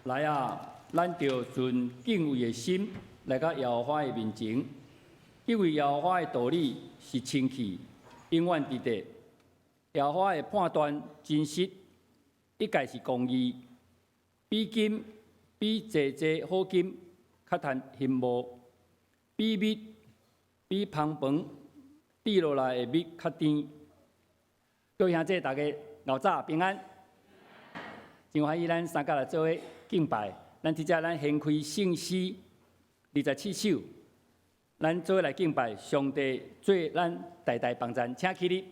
來啊，咱著存敬畏的心來到耶和華的面前，因為耶和華的道理是清氣，永遠佇咧。耶和華的判斷真實，一概是公義，比金比濟濟好金較通欣慕，比蜜比蜂房滴落來的蜜較甜。各位兄弟，大家𠢕早平安，真歡喜咱三甲來做伙敬拜。咱佇遮咱掀開聖詩27首，咱做伙來敬拜上帝，做咱大大幫贊，請起立。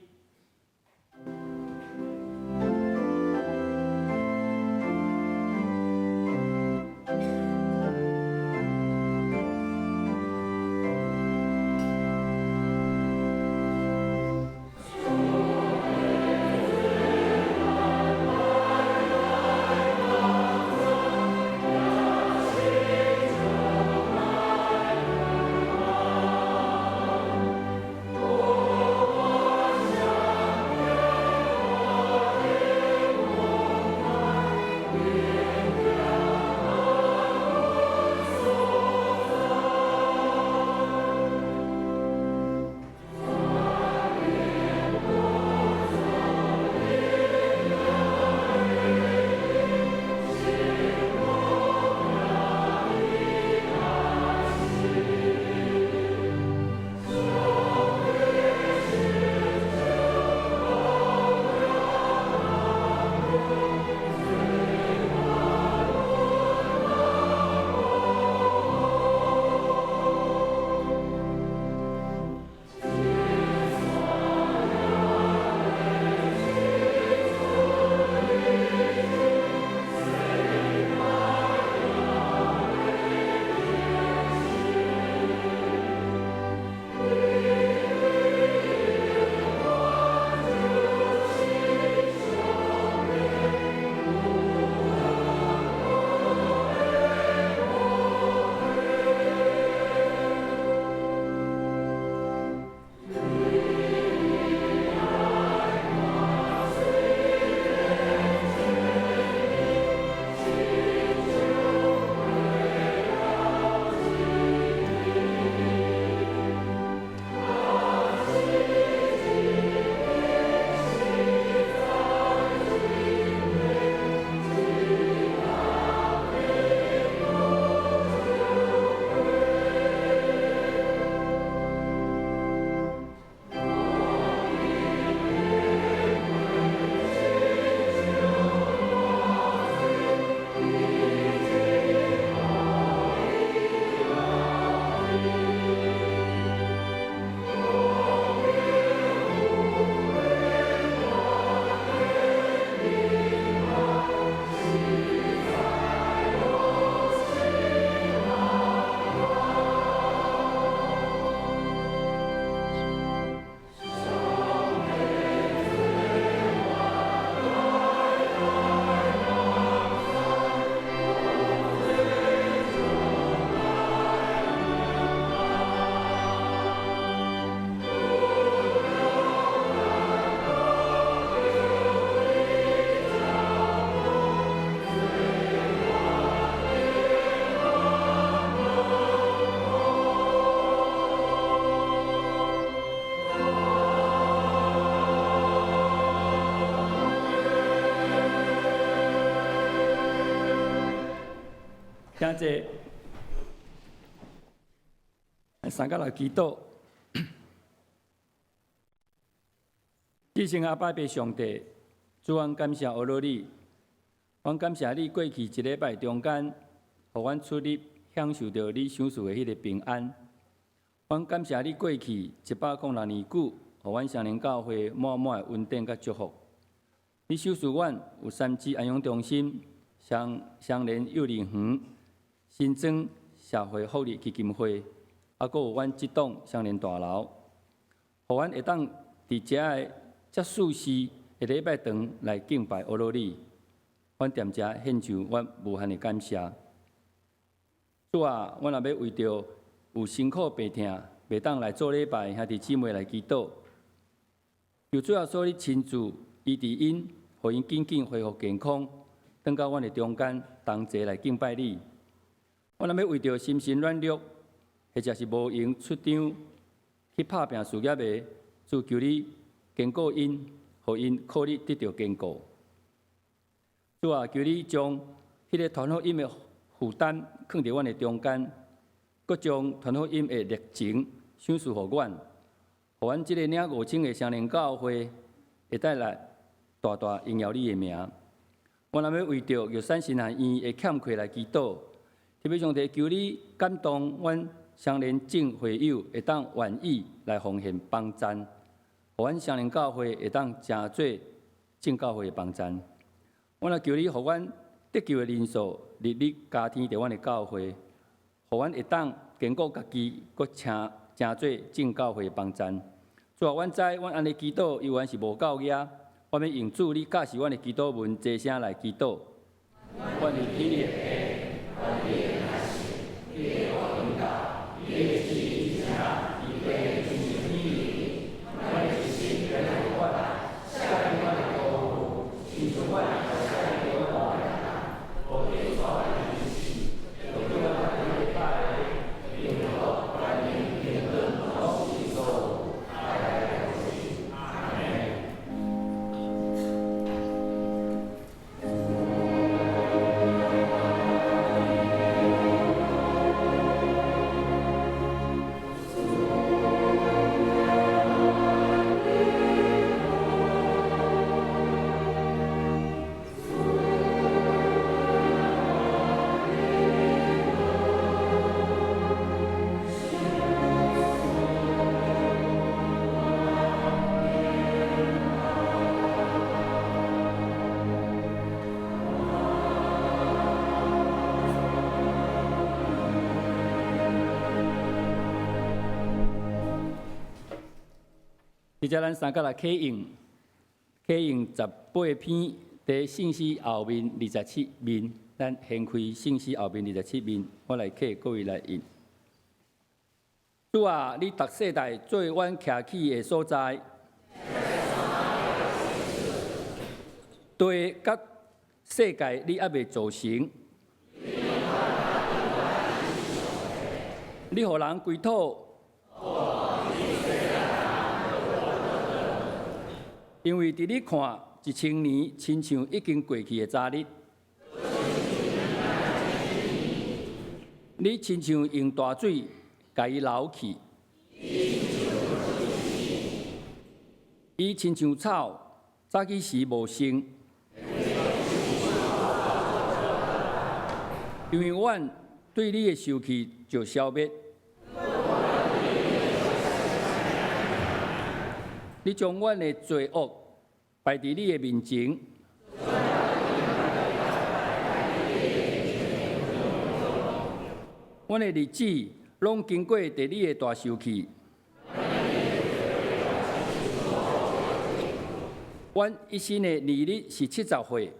請坐，三甲來祈禱。至聖阿爸父上帝，主，阮感謝阿羅你，阮感謝你過去一禮拜中間，予阮出入享受著你賞賜的彼个平安。阮感謝你過去106年久，予阮雙連教會滿滿的恩典佮祝福。你賞賜阮有三芝安養中心、雙雙連幼兒園、新莊社會福利基金會，猶閣有阮這棟雙連大樓，予阮會當佇遮个遮舒適的禮拜堂來敬拜阿羅你。阮踮遮獻上阮無限的感謝。主啊，阮若欲為著有辛苦病疼，袂當來做禮拜的兄弟姊妹來祈禱，求主耶穌你親自醫治𪜶，予𪜶緊緊恢復健康，轉到阮的中間，同齊來敬拜你。阮若欲為著心神軟弱，或者是無閒出張去拍拚事業的，主求你堅固𪜶，予𪜶靠你得著堅固。主啊，求你將彼个傳福音的負擔囥佇阮的中間，閣將傳福音的熱情賞賜予阮，予阮這个領5000个雙連教會會當來大大榮耀你的名。阮若欲為著玉山神學院的欠缺來祈禱，特別上帝求你感動阮雙連眾會友會當願意來奉獻幫贊，予阮雙連教會會當成做眾教會的幫贊。阮若求你，予阮得救的人數日日加添佇阮的教會，予阮會當堅固家己，閣成成做眾教會的幫贊。主啊，阮知阮按呢祈禱，猶原是無夠額。我欲用主你教示阮的祈禱文，齊聲來祈禱。阮佇天的父，願你的名聖，你的國臨到，你的旨意行，佇地親像天頂。阮的一生今仔予阮，赦免阮的辜負，親像阮也赦免阮的人。無予阮入試，卻救阮脫離歹的。因為國、權柄、榮耀，攏是你所有，代代永世。阿們。佇遮咱三角來啟用，啟用18篇，佇聖詩後面27面，咱掀開聖詩後面27面，我來啟，各位來印。主啊，你逐世代做阮徛起的所在，地佮世界你猶未造成，你予人歸土。因為佇你看，1000年親像已經過去的早日。你親像用大水共伊撈去，伊親像草，早起時無生。因為阮對你的受氣就消滅。你將阮的罪惡擺佇你的面前，阮的日子攏經過佇你的大受氣。阮一生的年日是70歲，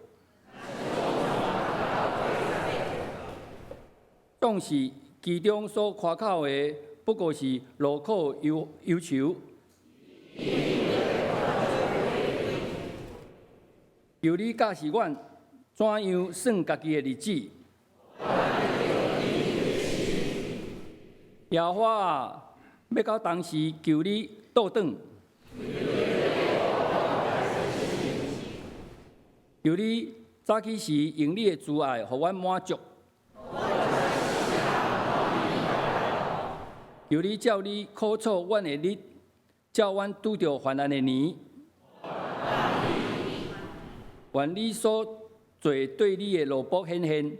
縱是其中所誇口的，不過是勞苦憂憂愁。求你教示阮怎樣算家己的日子。耶和華啊，欲到當時求你倒轉？求你早起時用你的慈愛，予阮滿足。求你照你苦楚阮的日，照阮拄著患難的年。願你所做對你的奴僕顯現。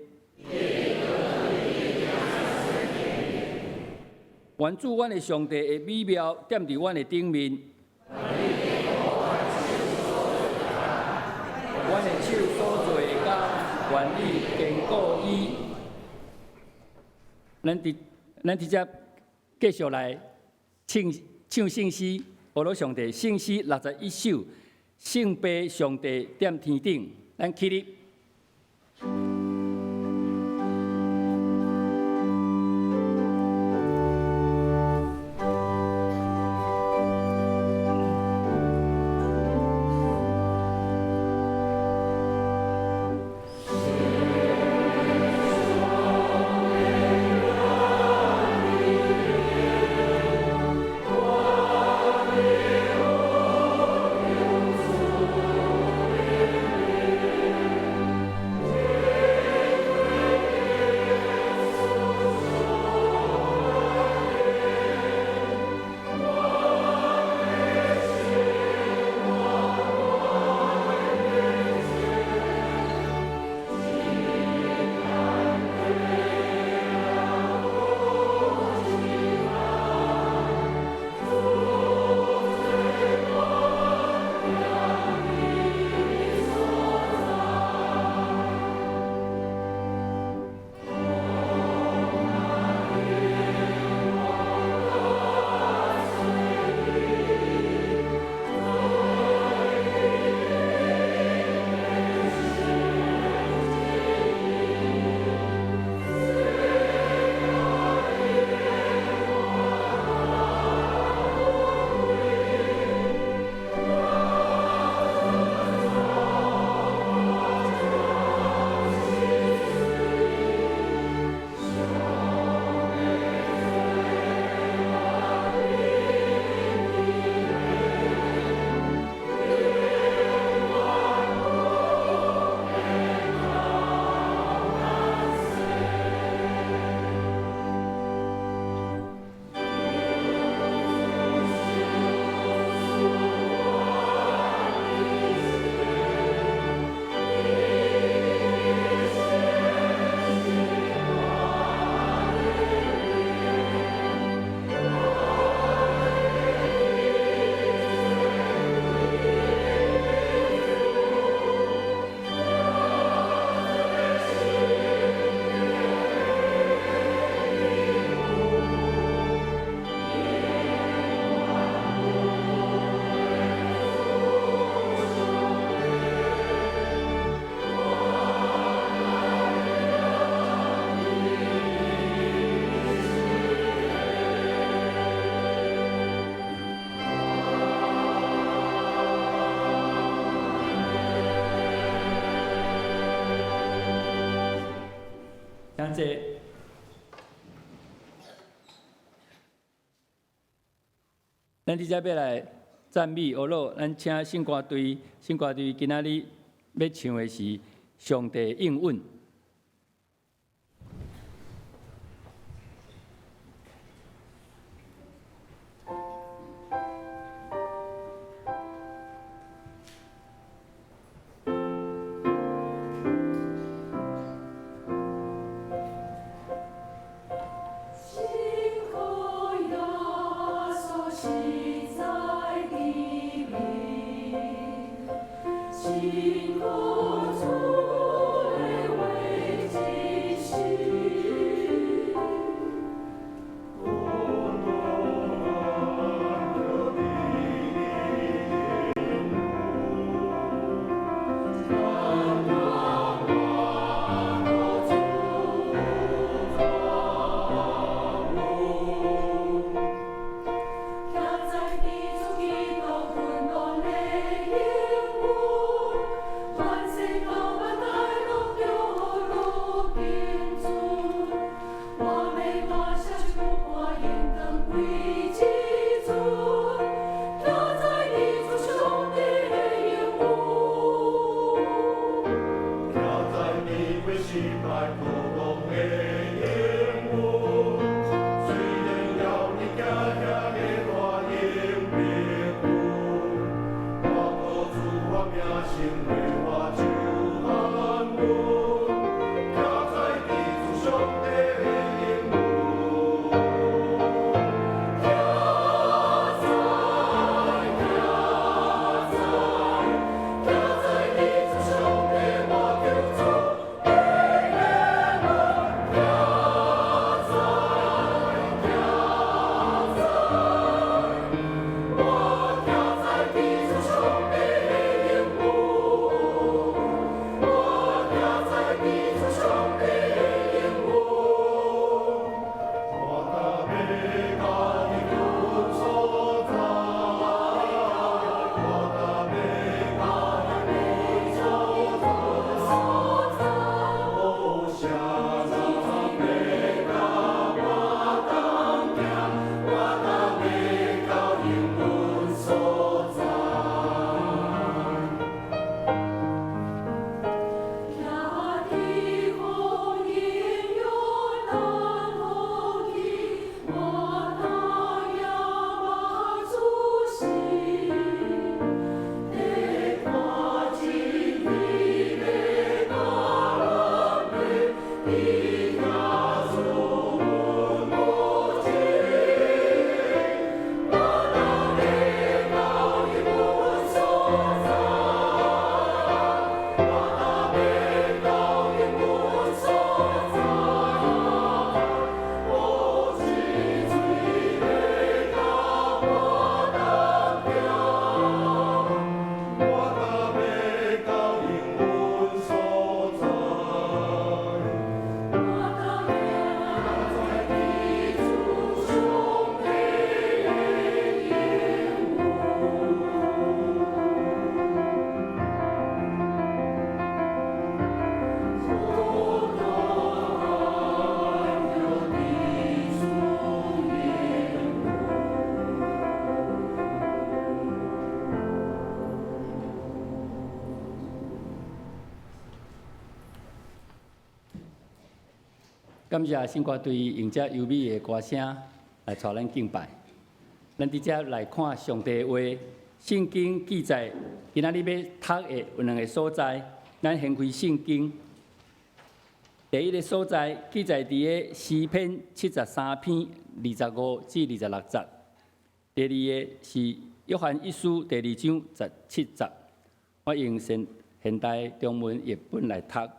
願主阮的上帝的美妙踮佇阮的頂面。阮的手所做的工，願你堅固伊。咱直接繼續來唱唱聖詩，阿羅上帝聖詩61首。聖父上帝踮天頂，咱起立。請坐。咱佇遮欲來讚美阿老，咱請聖歌隊，聖歌隊今仔日欲唱的是《上帝應允》。感謝聖歌隊用這優美的歌聲來帶咱敬拜。咱佇遮來看上帝的話，聖經記載，今仔日欲讀的有兩个所在，咱掀開聖經。第一个所在記載佇个詩篇73篇25至26節。第二个是約翰一書第二章17節。我用現代中文譯本來讀，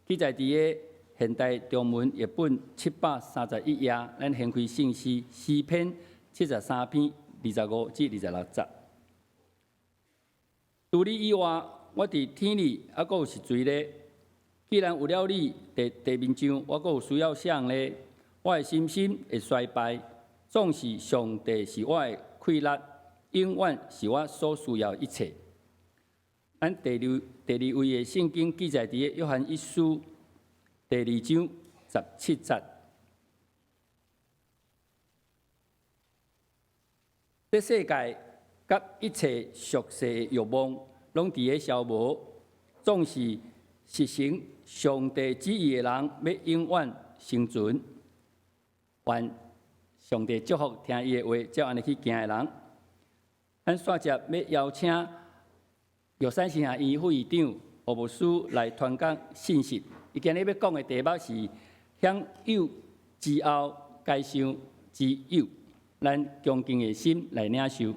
記載佇个現代中文譯本731頁，咱掀開聖詩詩篇73篇25至26節。除你以外，我佇天裡猶閣有是誰呢？既然有了你佇地面上，我閣有需要啥人呢？我的信心會衰敗，總是上帝是我的氣力，永遠是我所需要的一切。咱第二位的聖經記載佇約翰一書第二章十七節。這世界佮一切屬世的慾望，攏佇咧消磨，總是實行上帝旨意的人，欲永遠生存。願上帝祝福聽伊的話，照按呢去行的人。咱煞接欲邀請玉山神學院副院長胡牧師來傳講信息。伊今日欲講的題目是享有之後，該想之有。咱恭敬的心來領受。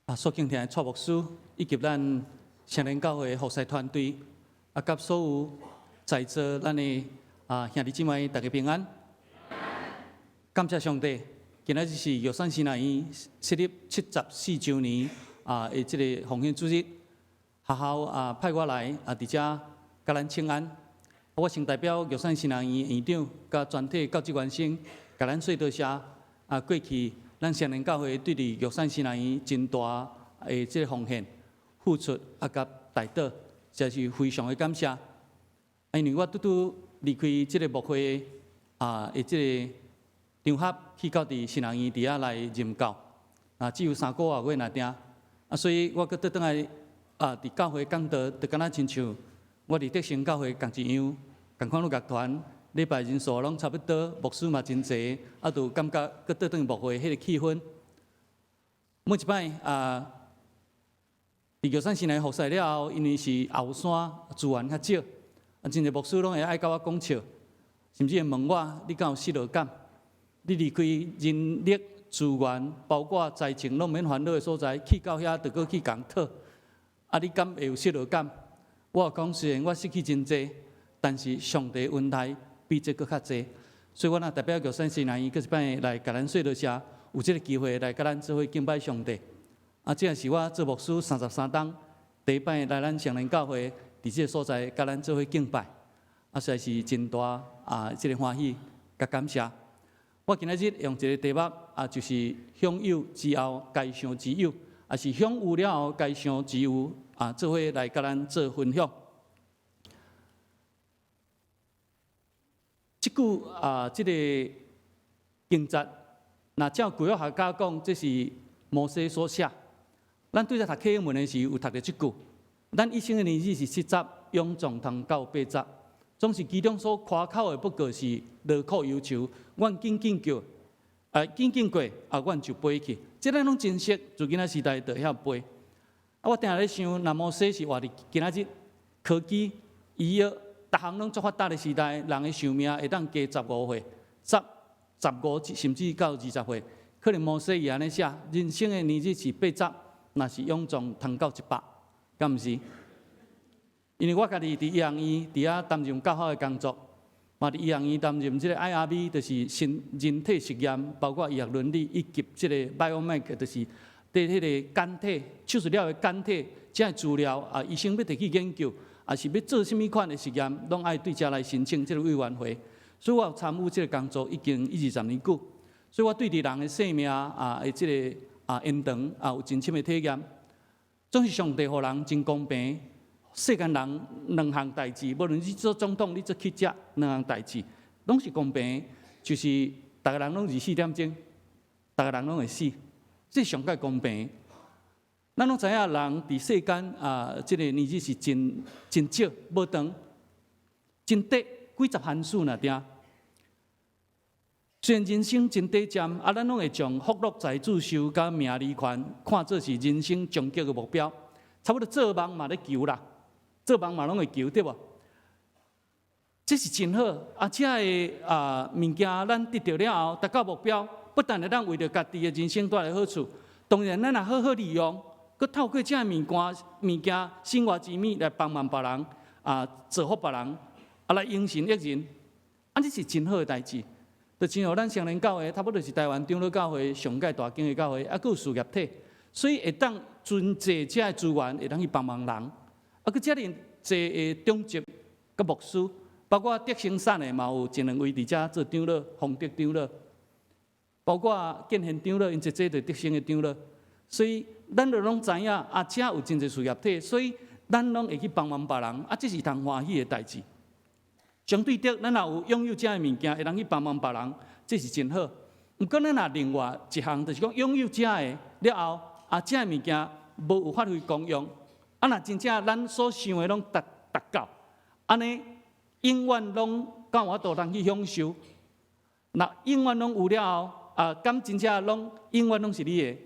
啊，所敬聽的蔡牧師，以及咱聖靈教會服侍團隊，啊，佮所有在座咱的兄弟姊妹，大家平安。感謝上帝，今仔日是玉山神學院設立74週年的這个奉獻主日，學校派我來佇遮共咱請安。我先代表玉山神學院院長佮全體教職員先，共咱說多謝過去咱聖靈教會對佇玉山神學院真大的這个奉獻、付出佮代禱，實在是非常的感謝。因為我拄拄離開這个牧會的這个場合，去到佇神學院佇遐來任教，只有3個外月爾定，所以我閣倒轉來佇教會講道，就敢若親像我佇德成教會仝一樣，仝款樂團禮拜人數攏差不多，牧師嘛真濟，就感覺閣倒轉牧會彼個氣氛。每一擺佇玉山神學院服侍了後，因為是後山資源較少，真濟牧師攏會愛佮我講笑，甚至會問我：你敢有失落感？你離開人力資源，包括財政攏免煩惱的所在，去到遐就閣去共討，你敢會有失落感？我講雖然我失去真濟，但是上帝恩待比這閣較濟，所以我若代表玉山神學院，閣一擺來共咱說多謝，有這个機會來共咱做伙敬拜上帝。這也是我做牧師33冬第一擺來咱聖靈教會，佇這个所在共咱做伙敬拜，實在是真大這个歡喜佮感謝。我今仔日用一个題目就是享有之後該想之有，抑是享有了後該想之有做伙來共咱做分享。這句這个經節，若照舊約學家講，這是摩西所寫。咱對這讀課文的時候，有讀著這句：咱一生的年日是70，勇壯通到80。總是其中所誇口的，不過是勞苦憂愁。阮緊緊叫，緊緊過，阮就飛去。這咱攏真熟，自囡仔時代就會曉背。我定定咧想，若摩西是活佇今仔日科技、醫藥，逐項攏足發達的時代，人的壽命會當加15歲、15甚至到20歲。可能摩西伊按呢寫，人生的年日是80，若是勇壯通到100，敢毋是？因為我家己佇醫學院佇遐擔任教學的工作，嘛佇醫學院擔任這个 IRB，就是新人體實驗，包括醫學倫理以及這个 biomed，就是對彼个檢體手術了的檢體，這个資料醫生欲提去研究，抑是欲做啥物款的實驗，攏愛對遮來申請這个委員會。所以我有參與這个工作已經一二十年久，所以我對佇人的生命的這个延長有真深的體驗。總是上帝予人真公平。世間人兩項代誌，無論你做總統，你做記者，兩項代誌攏是公平，就是逐个人攏24點鐘，逐个人攏會死，這上蓋公平。咱攏知影人佇世間這个年日是真真少，無長，真短，幾十番數爾定。雖然人生真短暫，咱攏會將福祿財主壽佮名利權看做是人生終極的目標，差不多做夢嘛咧求啦。做夢嘛攏會求，對無？這是真好。這个物件咱得著了後，達到目標，不但會當為著家己的人生帶來好處，當然咱若好好利用，閣透過這个物件身外之物來幫忙別人，造福別人，來榮神益人，這是真好的代誌。就親像咱聖靈教會，差不多是台灣長老教會上蓋大間的教會，閣有事業體，所以會當真濟這个資源，會當去幫忙人。閣遮爾濟的長執佮牧師，包括德興省的嘛有一兩位佇遮做長老，洪德長老，包括建賢長老，𪜶這這就德興的長老。所以咱就攏知影，遮有真濟事業體，所以咱攏會去幫忙別人，啊，這是通歡喜的代誌。相對的，咱若有擁有這个物件，會當去幫忙別人，這是真好。毋過，咱若另外一項，就是講擁有這个了後，啊，這个物件無有發揮功用，啊，若真正咱所想的攏達達到，按呢永遠攏敢有法度通去享受？若永遠攏有了後，啊，敢真正攏永遠攏是你的？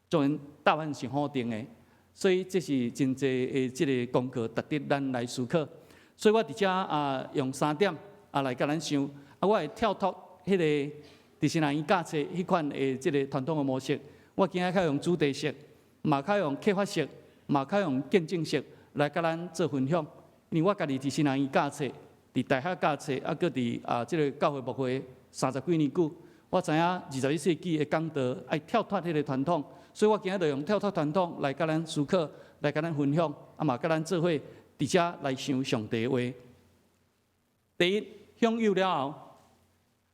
當然答案是否定的。所以這是真濟的這个功課，值得咱來思考。所以我佇遮啊，用三點啊來共咱想。啊，我會跳脫彼个佇神學院教冊彼款的這个傳統的模式。我今仔較用主題式，嘛較用啟發式，嘛較用見證式來共咱做分享。因為我家己佇神學院教冊，佇大學教冊，啊，閣佇啊這个教會牧會三十幾年久，我知影21世紀的講道愛跳脫彼个傳統，所以我今仔就用跳脫傳統來共咱思考，來共咱分享，啊嘛共咱做伙佇遮來想上帝話。第一，享有了後，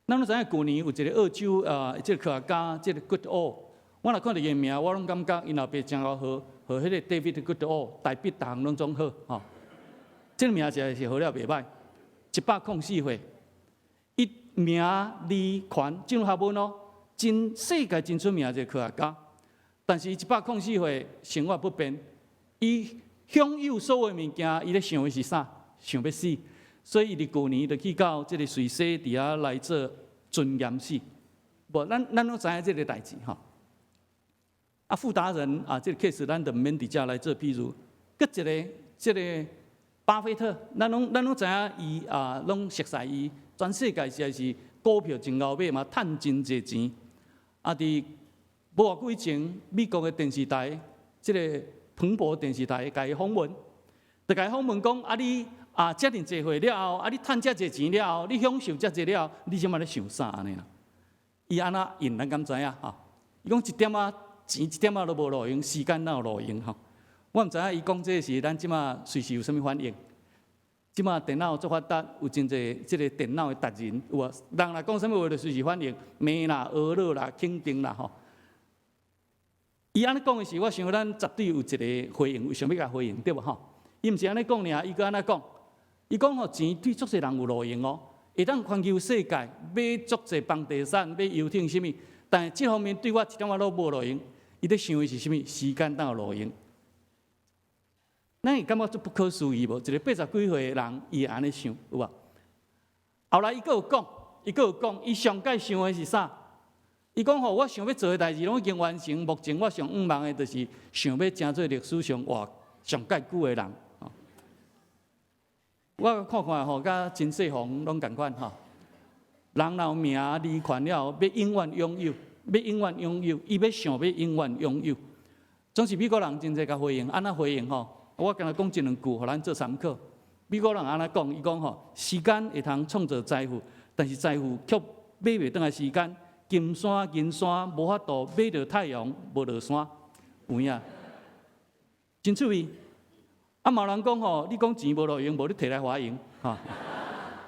咱攏知影舊年有一个澳洲啊，這个科學家，這个 Goodall，我若看著伊的名，我攏感覺𪜶老爸真𠢕號，號彼个 David Goodall，大筆逐項攏總好吼。這个名實在是號了袂䆀，104歲，伊名字權進入學問哦，真世界真出名一个科學家，但是伊104歲生活不便，伊享有所有物件，伊咧想的是啥？想欲死，所以伊佇舊年就去到這个瑞士佇遐來做尊嚴死。無，咱攏知影這个代誌吼。啊，傅達仁啊，這个 case 咱就毋免佇遮來做譬如，閣一个這个巴菲特，咱攏知影伊啊，攏熟似伊，全世界實在是股票真𠢕買嘛，趁真濟錢。啊，佇無偌久以前，美國的電視台，這个彭博電視台共伊訪問，就共伊訪問講：啊，你啊遮爾濟歲了後，啊你趁遮濟錢了後，你享受遮濟了後，你這馬咧想啥按呢啦？伊按怎應？咱敢知影吼？伊講一點仔錢一點仔都無路用，時間哪有路用吼？我毋知影伊講這个時，咱這馬隨時有啥物反應？這馬電腦足發達，有真濟這个電腦的達人，有無？人若講啥物話，就隨時反應，罵啦、呵咾啦、肯定啦吼。伊按呢講的時，我想咱絕對有一个回應，有想欲共回應，對無吼？伊毋是按呢講爾，伊閣按怎講？伊講吼，錢對足濟人有路用哦，會當環球世界買足濟房地產、買遊艇啥物，但是這方面對我一點仔都無路用。伊咧想的是啥物？時間當有路用。咱會感覺足不可思議無？一个八十幾歲的人，伊會按呢想，有無？後來伊閣有講，伊閣有講，伊上蓋想的是啥？伊講吼，我想欲做的代誌攏已經完成。目前我上向望的，就是想欲成做歷史上活上蓋久的人。我看看吼，佮秦始皇攏仝款吼。人若有名利權了後，欲永遠擁有，欲永遠擁有，伊欲想欲永遠擁有。總是美國人真濟共回應，按怎回應吼？我敢若講一兩句，予咱做參考。美國人按怎講？伊講吼，時間會通創造財富，但是財富卻買袂轉來時間。金山銀山無法度買著太陽，無落山，有影？真趣味。啊，嘛有人講吼，你講錢無路用，無你提來予我用，吼。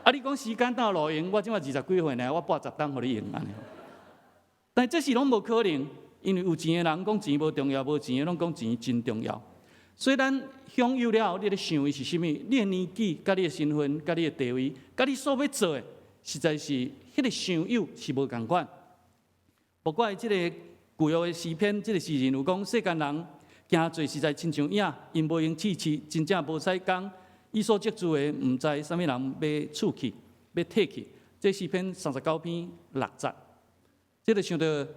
啊，你講時間當有路用，我這馬二十幾歲爾，我跋十冬予你用按呢。但這是攏無可能，因為有錢的人講錢無重要，無錢的攏講錢真重要。所以咱享有了後，你咧想的是啥物？你的年紀、佮你的身份、佮你的地位、佮你所欲做的，實在是彼个享有是無仝款。無怪這个舊約的詩篇，這个詩人有講：世間人行做實在親像影，𪜶無閒試試，真正無使工。伊所積聚的，毋知啥物人欲取去，欲提去。這詩篇39篇6節。這个想著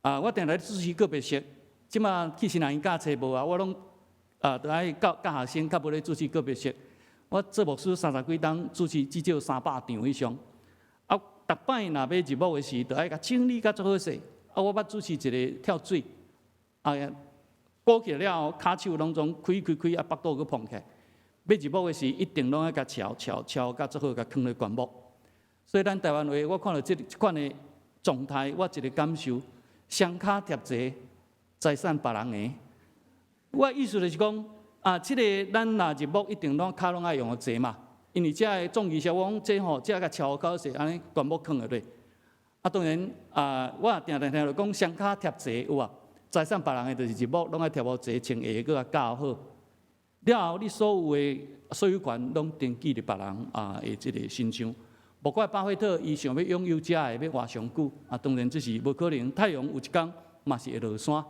啊，我定來主持個別式，這馬去神學院教冊無啊，我攏啊，著愛教教學生，較無咧主持個別式。我做牧師三十幾冬，主持至少300場以上。啊，逐擺若欲入幕的時，著愛共整理甲足好勢。啊，我捌主持一个跳水，啊，鼓起來了後，跤手攏總開開開，啊，腹肚閣膨起來。欲入幕的時，一定攏愛共撨撨撨甲足好，共囥咧棺木。所以咱台灣話，我看著這款的狀態，我一个感受：雙跤疊坐，財產別人的。我意思就是講，啊，這个咱若入幕，一定攏跤攏愛用予齊嘛。因為這个葬儀社，我講這吼，這共撨較好勢，按呢棺木囥落去。啊，當然啊，我也定定聽著講雙跤疊坐有無？財產別人的，就是入幕攏愛疊予齊，穿鞋閣共校好。了後，你所有的所有權攏登記佇別人啊的這个身上。無怪巴菲特伊想欲擁有遮的，欲活上久啊，當然這是無可能。太陽有一工嘛是會落山。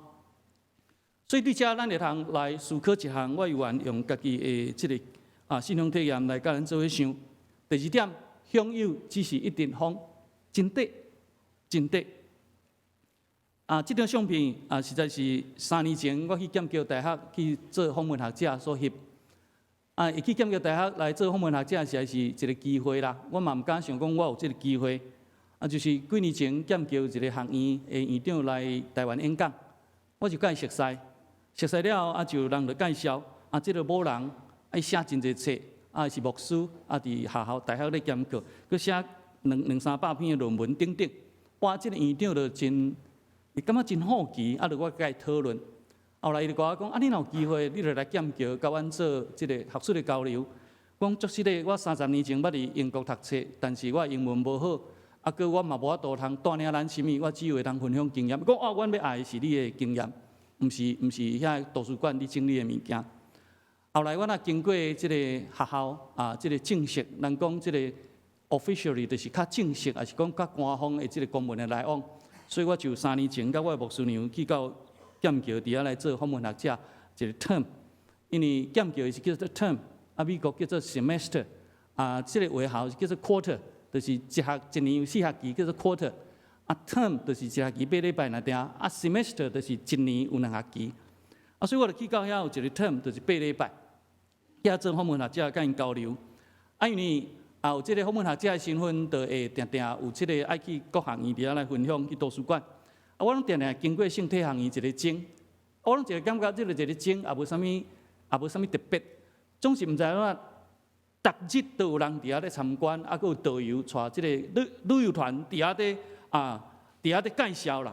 所以佇遮咱會通來思考一項，我有緣用家己的這个啊信仰體驗來佮咱做伙想。第二點，享有只是一陣風，真短，真短。啊，這張相片啊，實在是3年前我去劍橋大學去做訪問學者所翕。啊，會去劍橋大學來做訪問學者，實在是一个機會啦。我嘛毋敢想講我有這个機會。啊，就是幾年前劍橋一個學院的院長來台灣演講，我就佮伊熟似，熟似了後啊，就人就介紹，啊，這个某人啊，伊寫真濟冊，啊，是牧師，啊，佇學校大學咧兼課，閣寫兩三百篇的論文等等。哇，這个院長就真，伊感覺真好奇，啊，就我佮伊討論。後來伊就共我講，啊，你若有機會，你就來劍橋佮阮做這个學術的交流。講足實的，我30年前捌佇英國讀冊，但是我英文無好，啊，閣我嘛無法度通帶領咱啥物，我只有會當分享經驗。講啊，阮欲愛的是你的經驗，毋是遐圖書館你整理的物件。後來我若經過這个學校啊，這个正式，人講這个 officially 就是較正式，抑是講較官方的這个公文的來往。所以我就3年前佮我的牧師娘去到劍橋佇遐來做訪問學者，一個 term，因為劍橋是叫做 term，啊美國叫做 semester，啊這个學校是叫做 quarter，就是一學一年有四學期叫做 quarter，啊 term 就是一學期8禮拜爾爾，啊 semester 就是一年有兩學期，啊所以我就去到遐有一個 term，就是八禮拜，遐做訪問學者佮𪜶交流，啊因為啊有這个訪問學者的身份，就會定定有這个愛去各學院佇遐來分享，去圖書館。啊，我攏定定經過聖體學院一个鐘，我攏一個感覺這个一个鐘也無啥物，也無啥物特別，總是毋知按怎，逐日都有人佇遐咧參觀，啊，閣有導遊帶這个旅遊團佇遐咧介紹啦。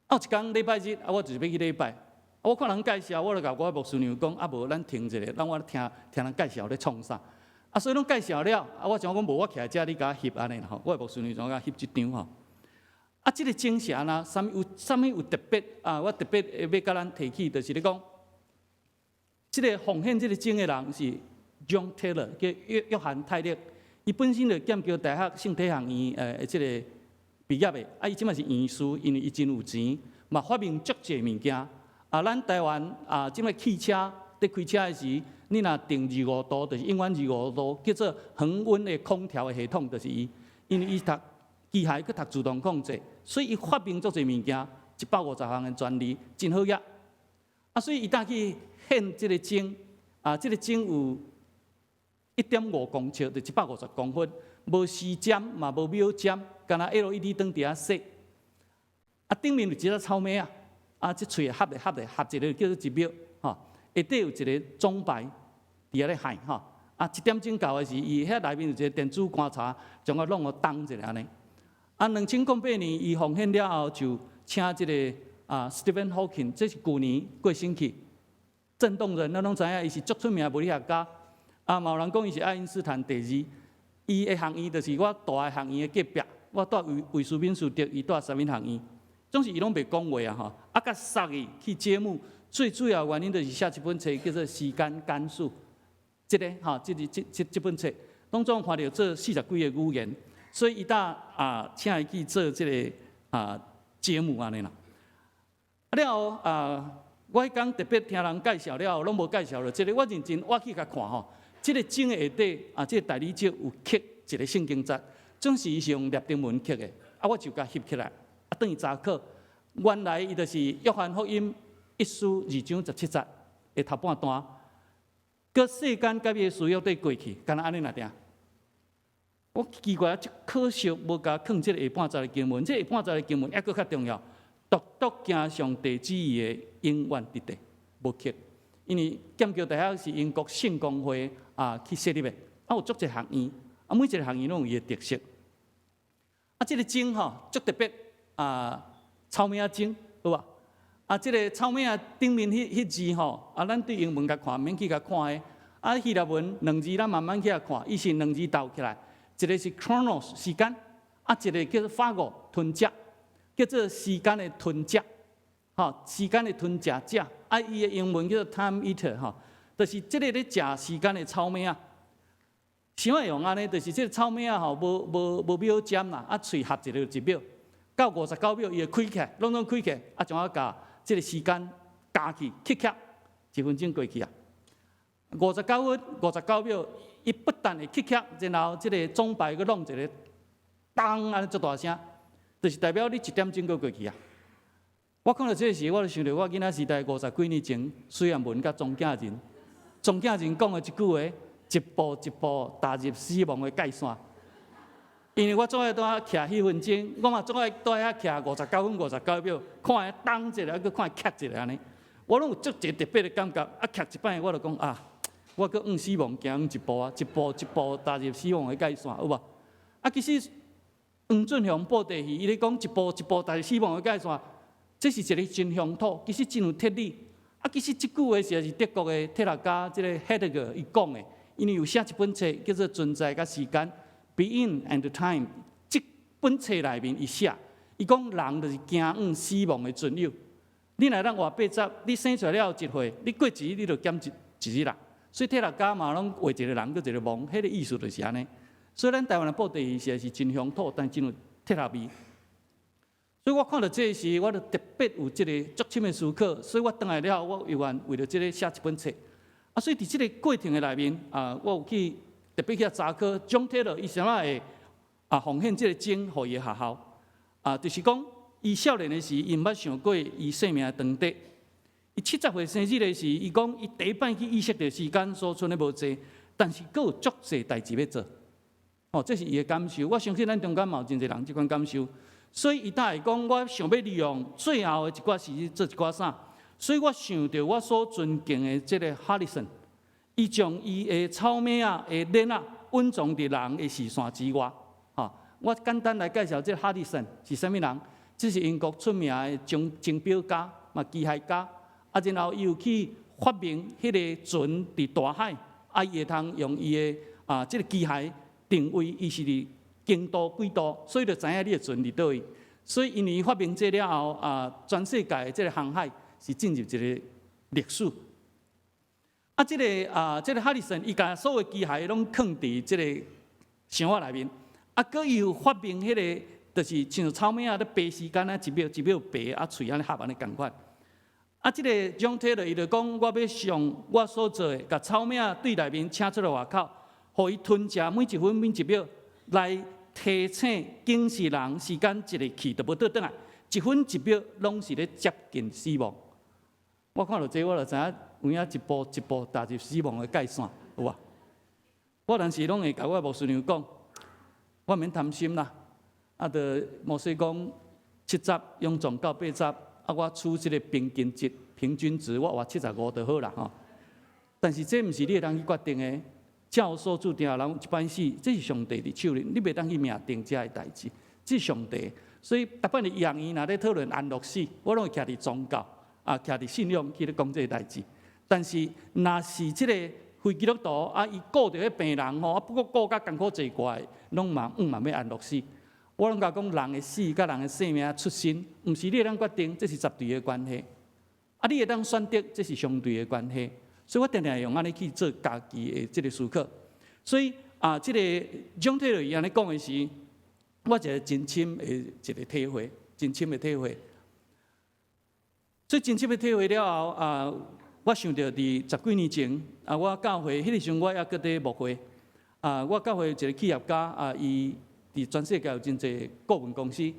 啊，有一工禮拜日，啊，我就是欲去禮拜，啊，我看人介紹，我就共我牧師娘講，啊，無咱停一下，咱我聽聽人介紹咧創啥。啊，所以攏介紹了，啊，我想講無我徛遮，你共我翕按呢啦吼，我的牧師娘就共翕這張吼。啊，這个鐘是按怎？啥物有啥物有特別啊？我特別欲共咱提起，就是咧講，這个奉獻這个鐘的人是 John Taylor，叫約翰泰勒。伊本身就劍橋大學聖體學院這个畢業的，啊，伊這馬是院士，因為伊真有錢，嘛發明足濟物件。啊，咱台灣啊，這馬汽車佇開車的時，你若定25度，就是永遠二五度，叫做恆溫的空調的系統，就是伊，因為伊讀機械閣讀自動控制，所以伊發明足濟物件，150項的專利，真好額。啊，所以伊當去獻這个鐘，啊，這个鐘有1.5公尺，就150公分，無時針嘛，無秒針，干焦 LED 燈佇遐踅。啊，頂面有一隻草蜢仔，啊，這喙合咧合咧合一个叫做一秒，吼，下底有一个鐘擺佇遐咧喊，吼，啊，1點鐘到的時，伊遐內面有一个電子觀察，將我弄予動一下按呢。啊，2008年伊奉獻了後，就請這个啊，Stephen Hawking，這是舊年過身去，震動人，咱攏知影，伊是足出名的物理學家。啊，嘛有人講伊是愛因斯坦第二。伊的學院就是我蹛的學院的隔壁，我蹛威斯敏斯特，伊蹛啥物學院？總是伊攏袂講話啊吼。啊，共殺伊去揭幕，最主要原因就是寫一本冊叫做《時間簡史》。這个吼，這個這這這本冊，當中翻著做四十幾个語言，所以伊搭啊，請伊去做這个啊節目按呢啦。啊了後啊，我彼工特別聽人介紹了後，攏無介紹了。這个我認真我去共看吼，這个鐘的下底啊，這个大理石有刻一个聖經節，總是伊是用拉丁文刻的，啊，我就共翕起來，啊，轉去查考，原來伊就是約翰福音一書二章十七節的頭半段。閣世間佮伊的私欲綴過去，敢若按呢爾爾。我奇怪，這可惜無共囥這个下半節的經文，這下半節的經文猶閣較重要。獨獨行上帝旨意的，永遠佇地，無刻。因為劍橋大學是英國聖公會啊去設立的，啊有足濟學院，啊每一个學院攏有伊的特色。啊，這个鐘吼足特別啊，草蜢仔鐘，好無？啊，這个草蜢仔頂面彼彼字吼，啊，咱對英文共看，免去共看的。啊，希臘文兩字咱慢慢去共看，伊是兩字鬥起來，一个是 chronos 時間，啊，一个叫做 phago 吞食，叫做時間的吞食，吼，時間的吞食者。啊，伊的英文叫做 time eater 吼。就是這个咧食時間的草蜢仔。啥會用按呢？就是這个草蜢仔吼，無無無秒針啦，啊喙合一个一秒，到59秒伊會開起來，攏總開起來，啊怎啊共這个時間加去，起起，一分鐘過去啊。59分59秒，伊不但會起起，然後這个鐘擺閣弄一个當按呢足大聲，就是代表你一點鐘閣過去啊。我看著這个時，我就想著我囡仔時代五十幾年前，雖然文佮莊敬仁，莊敬仁講的一句話，一步一步踏入死亡的界線。因為我總愛蹛遐徛彼分鐘，我嘛總愛蹛遐徛59分59秒，看伊當一下，閣看伊咔一下按呢，我攏有足一個特別的感覺。啊，徛一擺我就講啊，我閣向死亡行一步啊，一步一步踏入死亡的界線，有無？啊，其實黃俊雄布袋戲，伊咧講一步一步踏入死亡的界線，這是一个真鄉土，其實真有哲理。啊，其實這句話實在是德國的哲學家這个海德格伊講的，因為有寫一本冊叫做《存在佮時間》（Being and Time）。這本冊內面伊寫，伊講人就是行向死亡的蓑友。你若當活80，你生出來了後一歲，你過一日你就減一日啦。所以哲學家嘛攏畫一個人閣一個亡，彼个意思就是按呢。所以咱台灣的布袋戲實在是真鄉土，但真有哲學味。所以我看著這个時，我就特別有這个足深的思考。所以我轉來了後，我猶原為著這个寫一本冊。啊，所以佇這个過程的內面，啊，我有去特別去查考，蔣鐵樂伊啥物會啊奉獻這个鐘予伊的學校。啊，就是講伊少年的時，伊毋捌想過伊生命的長短。伊70歲生日的時，伊講伊第一擺去意識著時間所賰的無濟，但是閣有足濟代誌欲做。哦，這是伊的感受。我相信咱中間嘛有真濟人這款感受。所以伊才會講，我想欲利用最後的一寡時間做一寡啥。所以我想著我所尊敬的這个哈里森，伊將伊的草蜢仔的鏈仔隱藏佇人的視線之外。吼，我簡單來介紹這个哈里森是啥物人。這是英國出名的鐘鐘錶家，嘛機械家。啊，然後伊有去發明彼个船佇大海，啊，伊會通用伊的啊這个機械定位，伊是佇經度幾度，所以就知影你的船佇佗位。所以因為伊發明這了後，啊，全世界的這个航海是進入一个歷史。啊，這个啊，這个哈里森，伊共所有機械攏囥佇這个箱仔內面。啊，閣伊有發明彼个，就是親像草蜢仔咧爬時間啊，一秒一秒爬，啊，喙按呢合按呢仝款。啊，這个蔣鐵樂伊就講，我欲上我所做的，共草蜢仔對內面請出來外口，予伊吞食每一分每一秒，來提醒警示人時間一个去就無倒轉來，一分一秒攏是咧接近死亡。我看著這，我就知影有影一步一步踏入死亡的界線，有無？我當時攏會共我牧師娘講，我毋免貪心啦。啊，著牧師講70勇壯到80，啊，我取這个平均值、平均值，我活75就好啦吼。但是這毋是你會當去決定的。照所注定人一擺死，這是上帝佇手裡，你袂當去命定這个代誌，這是上帝。所以，逐擺佇醫學院若咧討論安樂死，我攏會徛佇宗教，啊，徛佇信仰去咧講這个代誌。但是，若是這个非基督徒啊，伊顧著彼病人吼，啊，不過顧甲艱苦濟掛的，攏嘛毋嘛欲安樂死。我攏共講，人的死佮人的生命出身，毋是你會當決定，這是絕對的關係。啊，你會當選擇，這是相對的關係。所以我定定用按呢去做家己的這个思考。所以啊，這个蔣鐵樂伊按呢講的時，我一个真深的一个體會，真深的體會。所以真深的體會了後啊，我想著佇十幾年前啊，我教會彼个時陣我猶閣佇牧會啊，我教會一个企業家啊，伊佇全世界有真濟顧問公司，伊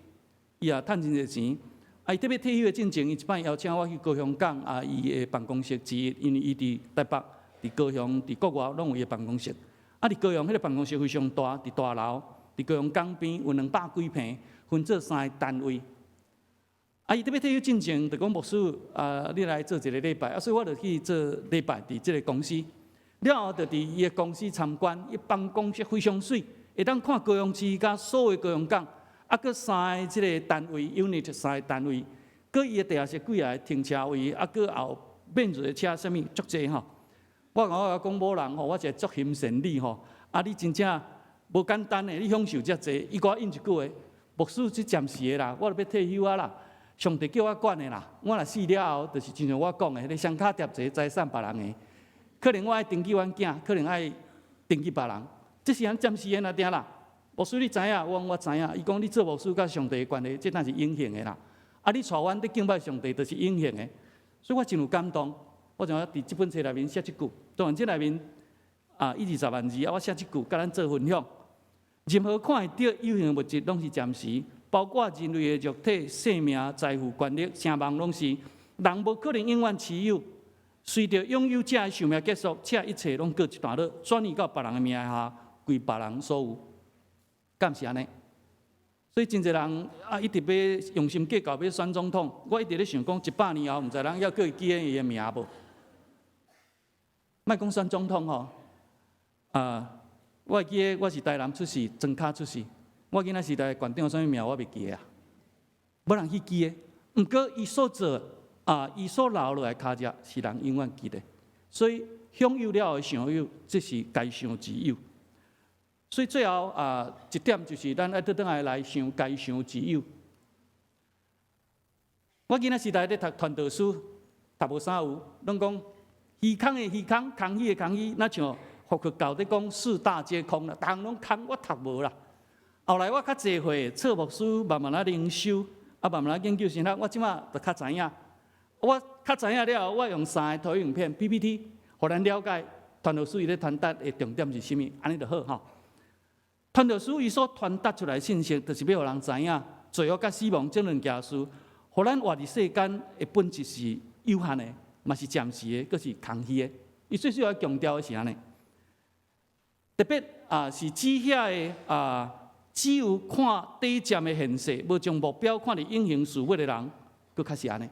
也趁真濟錢。啊，伊特別退休的進前，伊一擺邀請我去高雄港啊，伊的辦公室之一，因為伊佇台北、佇高雄、佇國外攏有伊的辦公室。啊，佇高雄彼个辦公室非常大，佇大樓，佇高雄港邊有200幾坪，分做三个單位。啊，伊特別退休進前，就講牧師啊，你來做一个禮拜，啊，所以我就去做禮拜佇這个公司。了後就佇伊的公司參觀，伊辦公室非常媠，會當看高雄市佮所有高雄港。啊，閣三个這个單位，unit 三个單位，閣伊的地下室幾个停車位，啊，閣後免稅的車，啥物足濟吼。我共我講某人吼，我一個足欣羨你吼，啊，你真正無簡單的，你享受遮濟。伊共我應一句話，牧師這暫時的啦，我著欲退休啊啦，上帝叫我管的啦。我若死了後，就是親像我講的，彼个雙跤疊一个財產別人的。可能我愛登記阮囝，可能愛登記別人，這是按暫時的爾定啦。牧師你知影，我講我知影。伊講你做牧師佮上帝的關係，這當是永恆的啦。啊，你帶阮咧敬拜上帝，就是永恆的。所以我真有感動。我就佇這本冊內面寫這句，當然這內面啊，一二十萬字啊，我寫這句，佮咱做分享。任何看會著有形的物質，攏是暫時，包括人類的肉體、性命、財富、權力、聲望，攏是人無可能永遠持有。隨著擁有者的壽命結束，這一切攏告一段落，轉移到別人的名下，歸別人所有。敢是按呢？所以真濟人啊，一直欲用心計較欲選總統。我一直咧想講，100年後，毋知人猶閣會記得伊的名無？莫講選總統吼，啊，我會記得我是台南出世，莊跤出世。我囡仔時代縣長啥物名我袂記得啊，無人去記得。毋過伊所做啊，伊所留落來跤跡是人永遠記得。所以享有了後想有，這是該想之有。所以最後啊，一點就是咱愛倒轉來來想該想之有。我囡仔時代咧讀傳道書，讀無啥有，攏講虛空的虛空，空虛的空虛，若像佛教咧講四大皆空啦，逐項攏空，我讀無啦。後來我較濟歲，做牧師，慢慢仔靈修，啊，慢慢仔研究神學，我這馬就較知影。我較知影了後，我用三个投影片 PPT，予咱了解傳道書伊咧傳達的重點是啥物，按呢就好吼。傳道書伊所傳達出來信息，就是欲予人知影，罪惡佮死亡這兩件事，予咱活佇世間的本質是有限的，嘛是暫時的，閣是空虛的。伊最主要強調的是按呢，特別啊是指遐个啊，只有看短暫的現世，無將目標看佇永恆事物的人，閣較是按呢。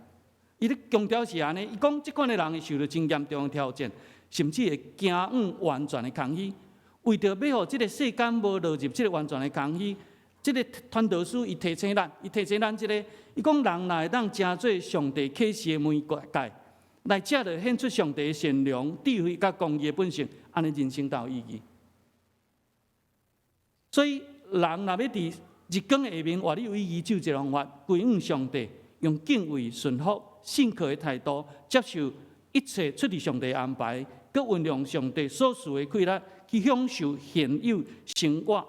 伊咧強調是按呢，伊講這款的人會受著真嚴重的挑戰，甚至會驚往完全的空虛。為著欲予這个世間無落入這个完全的空虛，這个傳道書伊提醒咱，伊提醒咱這个，伊講人若會當成做上帝啟示的媒介，來藉著顯出上帝的善良、智慧佮公義的本性，按呢人生才有意義。所以人若欲佇日光下面活得有意義，只有一个方法：歸向上帝，用敬畏、順服、信靠的態度，接受一切出自上帝安排，閣運用上帝所賜的氣力去享受現有生活，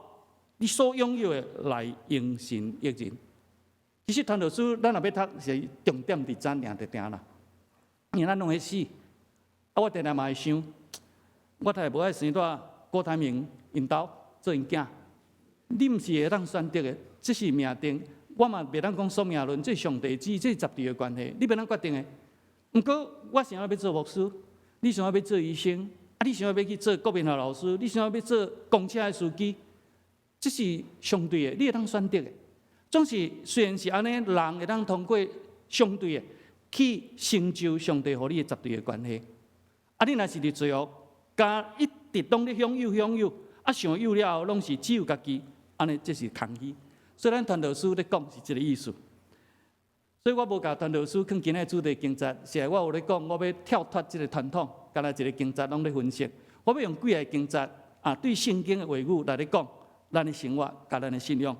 你所擁有的來榮神益人。其實傳道書，咱若欲讀是重點佇這爾就定啦，因為咱攏會死。啊，我定定嘛會想，我太無愛生佇郭台銘𪜶兜做𪜶囝，你毋是會當選擇的，這是命定。我嘛袂當講宿命論，這是上帝旨，這是絕對的關係，你袂當決定的。毋過我想欲欲做牧師，你想欲欲做醫生，啊，你想欲欲去做國民校老師，你想欲欲做公車的司機，這是相對的，你會當選擇的。總是雖然是按呢，人會當通過相對的去成就上帝予你的絕對的關係。啊，你若是佇罪惡，佮一直攏咧享有享有，啊，想有了後攏是只有家己，按呢這是空虛。所以咱傳道書咧講是這个意思。所以我無共傳道書囥今仔主題經節，是我有咧講，我欲跳脫這个傳統，敢若一个經節攏咧分析。我欲用幾个經節啊，對聖經的話語來咧講，咱的生活佮咱的信仰。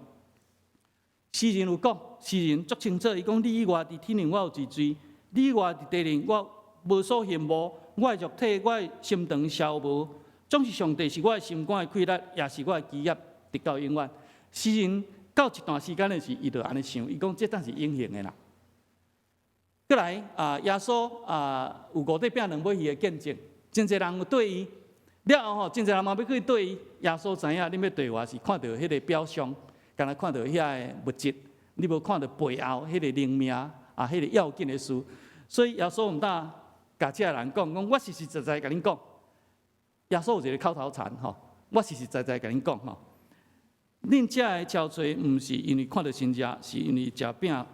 詩人有講，詩人足清楚，伊講你以外佇天靈我有一罪，你以外佇地靈我無所羨慕，我的肉體，我的心腸消磨，總是上帝是我的心肝的氣力，也是我的基業，直到永遠。詩人到一段時間的時，伊就按呢想，伊講這當是永恆的啦。閣來啊，耶穌啊，有五塊餅兩尾魚的見證，真濟人有綴伊，了後吼，真濟人嘛欲去綴伊。耶穌知影恁欲綴我是看著彼个表象，敢若看著遐个物質，你無看著背後彼个靈命啊，彼个要緊的事。所以耶穌毋但共這个人講，講我實實在在共恁講，耶穌有一個口頭禪吼，我實實在在共恁講吼，恁食的超濟，毋是因為看著神跡，是因為食餅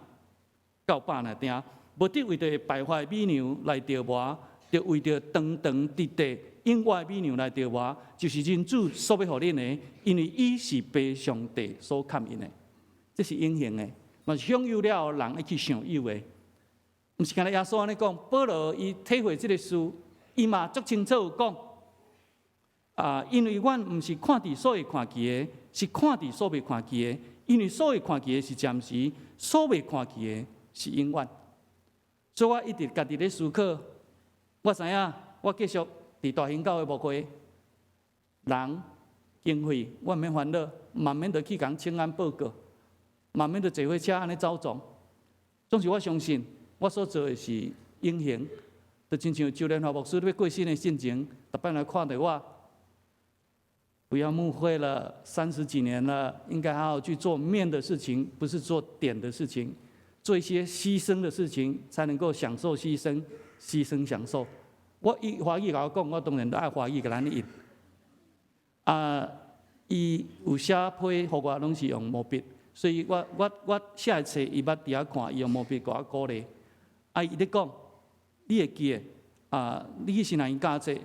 夠飽爾定。無得為著敗壞米糧來著魔，著為著長長直直永活的米糧來著魔，就是人子所欲予恁的，因為伊是父上帝所崁印的，這是永恆的，嘛是享有了後人會去想有的。毋是干焦耶穌按呢講，保羅伊體會這个事，伊嘛足清楚有講，啊，因為阮毋是看佇所會看見的，是看佇所袂看見的，因為所會看見的是暫時，所袂看見的是永遠。所以我一直家己咧思考，我知影我繼續佇佇大興教會牧會，人經費我毋免煩惱，嘛毋免著去共請安報告，嘛毋免著坐火車按呢走傱。總是我相信，我所做的是永恆，就親像周連華牧師欲過身的進前，逐擺來看著我，不要牧會了，30幾年了，應該好好去做面的事情，不是做點的事情，做一些犧牲的事情，才能夠享受犧牲，犧牲享受。我伊華語共我講，我當然都愛華語共咱譯。啊，伊有寫批予我，攏是用毛筆，所以我寫的冊，伊捌佇遐看，伊用毛筆共我鼓勵。啊，伊咧講，你會記得啊？你去神學院教冊，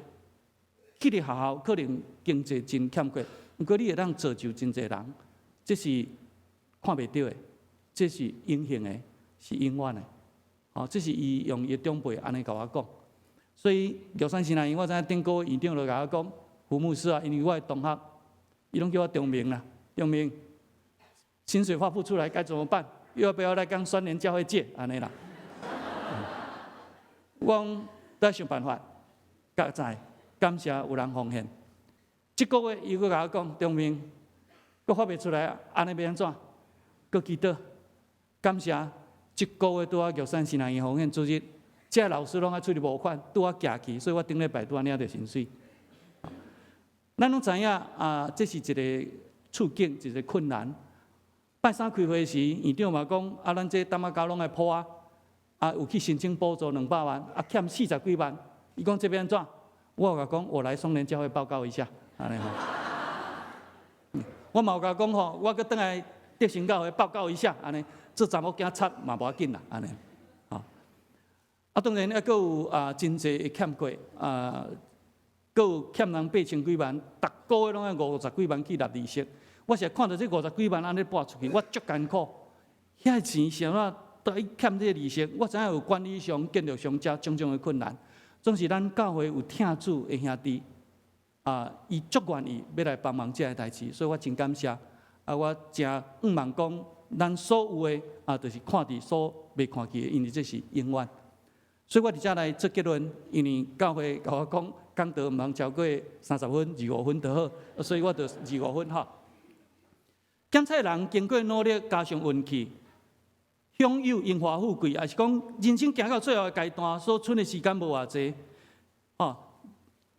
去佇學校可能經濟真欠缺，毋過你會當造就真濟人，這是看袂著的，這是隱形的，是永遠的。哦，這是伊用伊的長輩按呢共我講。所以玉山神學院，我知影頂個院長就共我講，胡牧師啊，因為我的同學，伊攏叫我中明啦，中明，薪水發不出來該怎麼辦？又要不要來跟雙聯教會借？按呢啦。我講愛想辦法，較在感謝有人奉獻。這個月伊閣共我講，中明，閣發袂出來，按呢欲按怎？閣祈禱，感謝這個月拄仔玉山神學院奉獻主日，這老師攏愛出去募款，拄仔寄去，所以我頂禮拜拄仔領著薪水。咱攏知影啊，這是一個處境，一個困難。拜三開會時，院長嘛講啊，咱這擔仔膠攏愛鋪啊，啊有去申請補助200萬，啊欠40幾萬。伊講這欲按怎？我有共講，我來松仁教會報告一下，按呢吼。我嘛有共講吼，我閣轉來德興教會報告一下，按呢，做查某囝插嘛無要緊啦，按呢，吼。啊，當然抑閣有啊，真濟的欠缺啊，閣有欠人8000幾萬，逐個月攏愛50幾萬去納利息。我是看著這50幾萬按呢撥出去，我足艱苦。遐錢是按怎都愛欠這個利息？我知影有管理上、建築上遮種種的困難。總是咱教會有疼主的兄弟，啊，伊足願意欲來幫忙這个代誌，所以我真感謝。啊，我誠向望講，咱所有的啊，就是看佇所袂看見的，因為這是永遠。所以我佇遮來做結論，因為教會共我講，講道毋通超過30分、25分就好，所以我就二五分吼。檢採人經過努力加上運氣，享有榮華富貴，抑是講人生行到最後的階段，所剩的時間無偌濟，吼，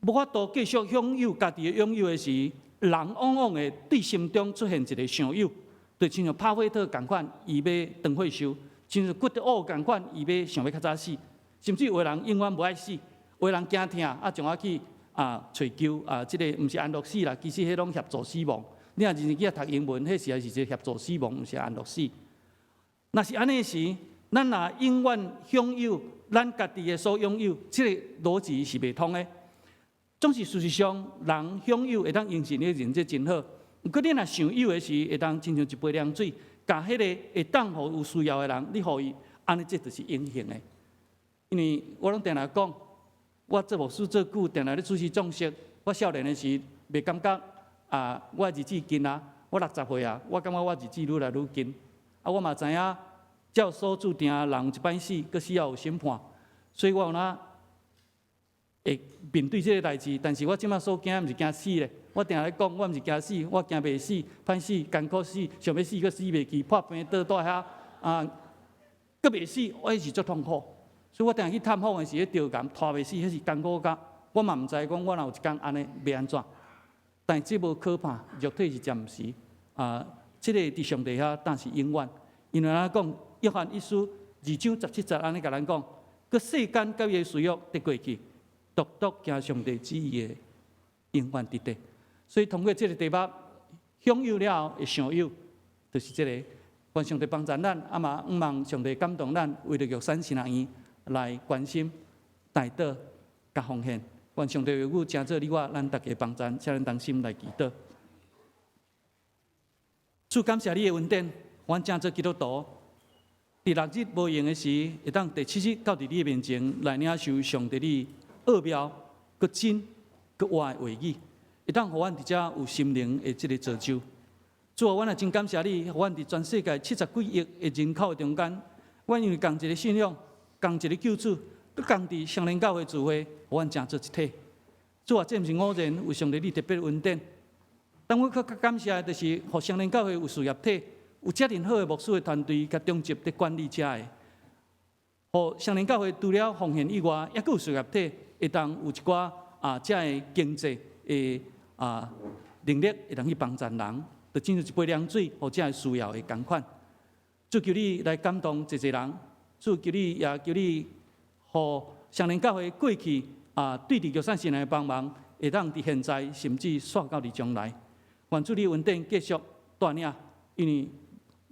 無法度繼續享有家己的擁有的時，人往往會對心中出現一个想有，就親像巴菲特仝款，伊欲長歲壽；親像骨德奧仝款，伊欲想欲較早死。甚至有的人永遠無愛死，有的人驚疼，啊，將我去啊揣求啊，這个毋是安樂死啦，其實彼攏協助死亡。你若認真去讀英文，彼時還是一个協助死亡，毋是安樂死。若是按呢時，咱若永遠享有咱家己的所擁有，這个邏輯是袂通的。總是事實上，人享有會當形成你的認知真好。毋過你若想有的時，會當親像一杯涼水，共彼个會當予有需要的人，你予伊，按呢這就是永恆的。因為我攏定定講，我做牧師做久，定定咧主持葬式。我少年的時袂感覺啊，我日子近啊，我60歲啊，我感覺我日子愈來愈近。啊，我嘛知影，照所注定，人有一擺死，閣死後有審判，所以我有哪會面對這个代誌。但是我這馬所驚，毋是驚死咧。我定咧講，我毋是驚死，我驚袂死，歹死，艱苦死，想欲死閣死袂去，破病倒蹛遐啊，閣袂死，我彼是足痛苦。所以我定去探訪的時，彼著癌拖袂死，彼是艱苦甲，我嘛毋知講我若有一工按呢欲按怎。但這無可怕，肉體是暫時啊，這个佇上帝遐，但是永遠。因為按怎講，約翰一書2章17節按呢共咱講，閣世間佮伊的私欲得過去，獨獨行上帝旨意的永遠值得。所以通過這个題目，享有了後會想有，就是這个。願上帝幫助咱，啊嘛，向望上帝感動咱，為著玉山神學院來關心、代禱、佮奉獻。願上帝話語成做你我咱逐家幫贊，請咱同心來祈禱。主感謝你的恩典，阮成做基督徒，佇六日無閒的時，會當第七日到佇你的面前來領受上帝你奧妙、閣真、閣活的話語，會當予阮佇遮有心靈的這个造就。主啊，阮也真感謝你，予阮佇全世界70幾億的人口中間，阮因為仝一个信仰、仝一个救主，閣仝佇雙連教會聚會，予阮成做一體。主啊，這毋是偶然，有上帝你特別恩典。但我閣較感謝的，就是予雙連教會有事業體，有遮爾好的牧師的團隊，佮長執佇管理遮的。予雙連教會除了奉獻以外，猶閣有事業體，會當有一寡遮的經濟的能力，會當去幫助人，就親像一杯涼水，予遮的需要的仝款。主求你來感動濟濟人，主求你也求你，予雙連教會過去對佇玉山神的幫忙，會當佇現在，甚至煞到佇將來。願主你恩典繼續帶領，因為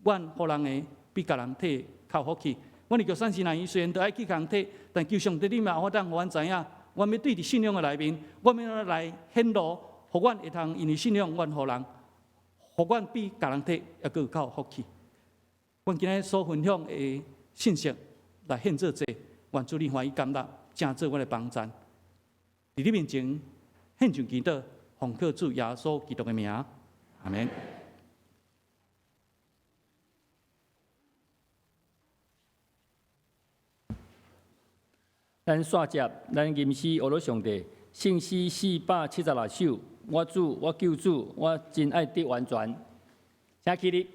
阮予人的比共人提較有福氣。阮佇玉山神內雖然都愛去共人提，但求上帝你嘛有法當予阮知影，阮欲對佇信仰的內面，阮欲來顯露，予阮會通因為信仰，阮予人，予阮比共人提猶閣較有福氣。阮今日所分享的信息來獻做祭，願主你歡喜感納，成做阮的幫贊。佇你面前獻上祈禱，奉靠主耶穌基督的名，阿們。咱煞接咱吟詩學了上帝聖詩476首，我主我救主，我真愛得完全，請起立。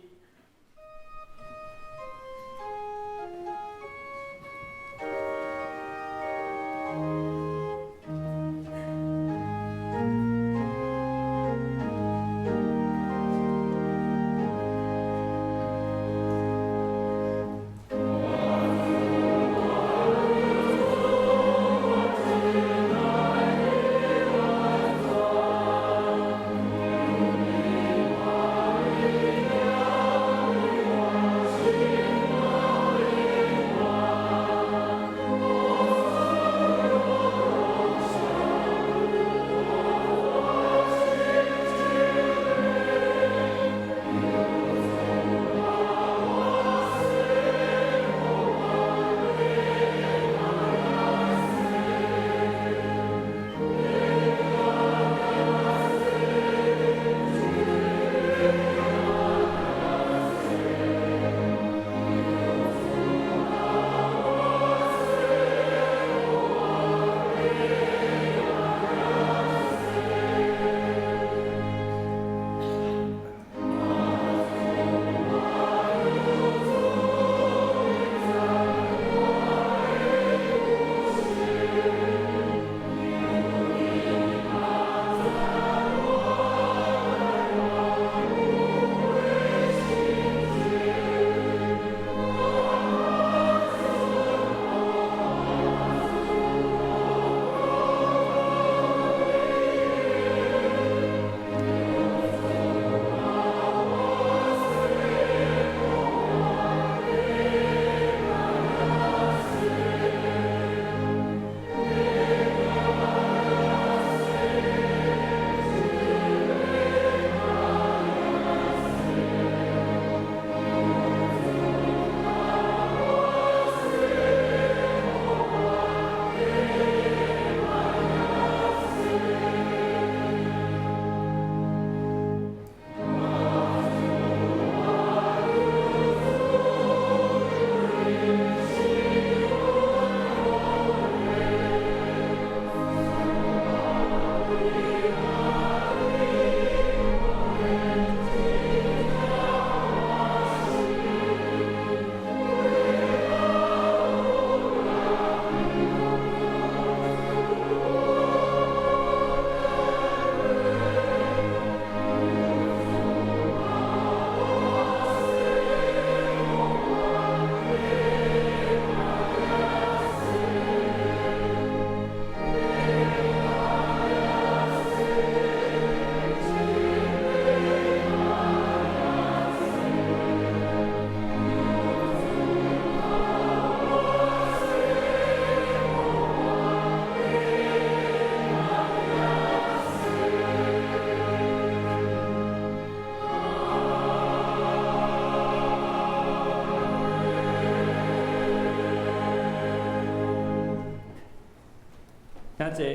請坐。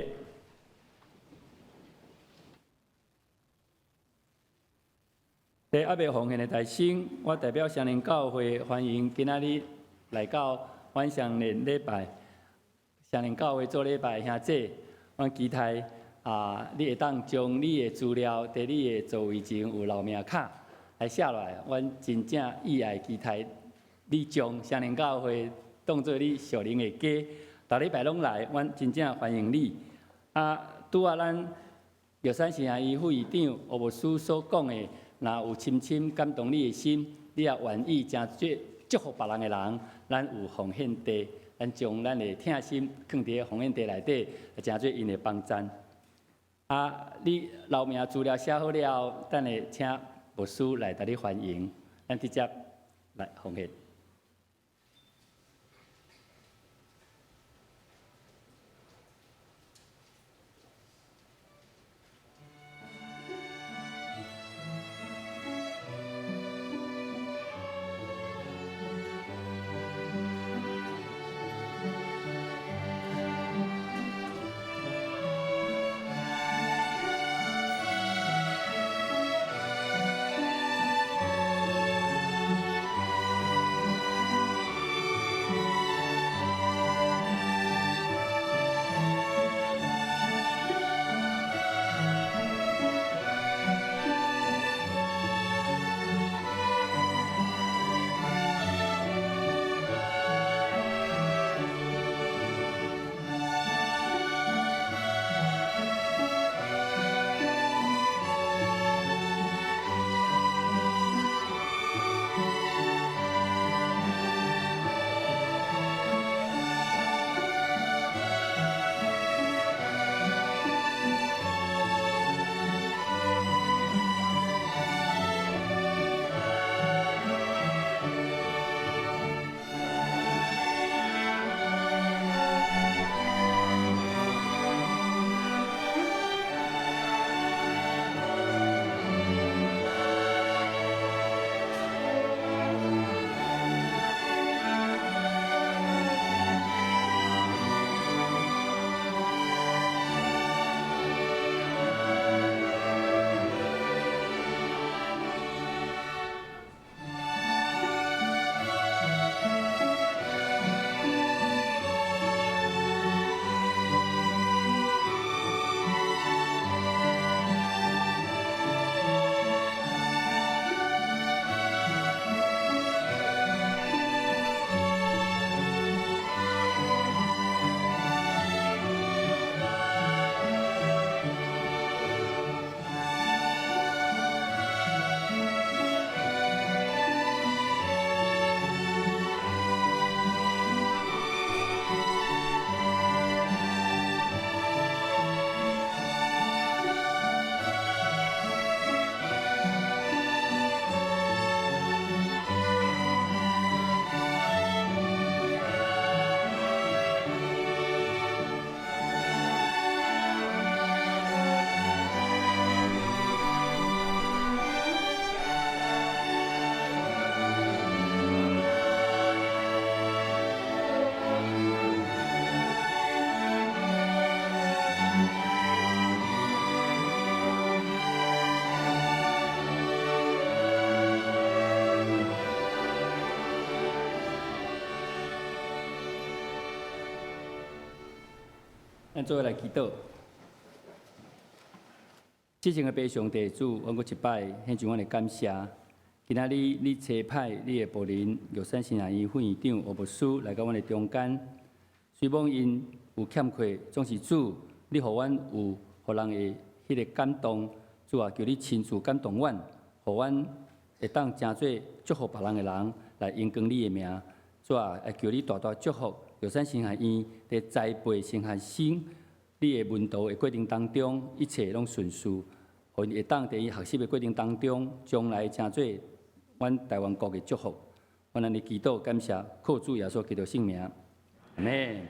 佇猶未奉獻的大聲，我代表雙連教會歡迎今仔日來到阮雙連禮拜，雙連教會做禮拜兄姊，阮期待啊，你會當將你的資料佇你的座位前有留名卡來寫落來。阮真正意愛期待你將雙連教會當做你屬靈的家，逐禮拜攏來，阮真正歡迎你。啊，拄仔咱玉山神學院副院長吳牧師所講的，若有深深感動你的心，你也願意成做祝福別人的人，咱有奉獻袋，咱將咱的疼心囥佇奉獻袋內底，成做𪜶的幫贊。啊，你留名資料寫好了後，等下請牧師來共你歡迎，咱直接來奉獻。咱做伙來祈禱。至聖的父上帝主，阮閣一擺獻上阮的感謝。今仔日你差派你的僕人玉山神學院副院長吳牧師來到阮的中間，雖罔𪜶有欠缺，總是主，你予阮有予人的彼个感動。主啊，求你親自感動阮，予阮會當成做祝福別人的人，來榮光你的名。主啊，會求你大大祝福玉山神學院佇栽培神學生你的門徒的過程當中，一切攏順遂，予𪜶會當佇伊學習的過程當中，將來成做阮台灣國的祝福。阮按呢祈禱感謝，靠主耶穌基督聖名，阿們。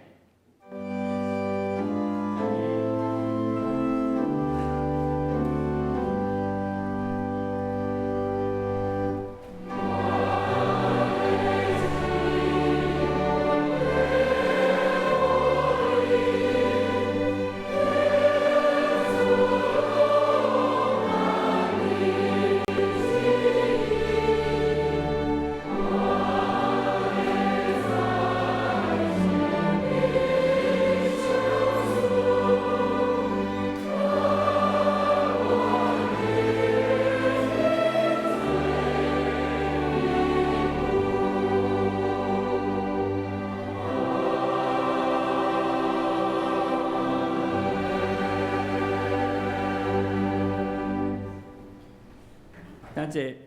請坐。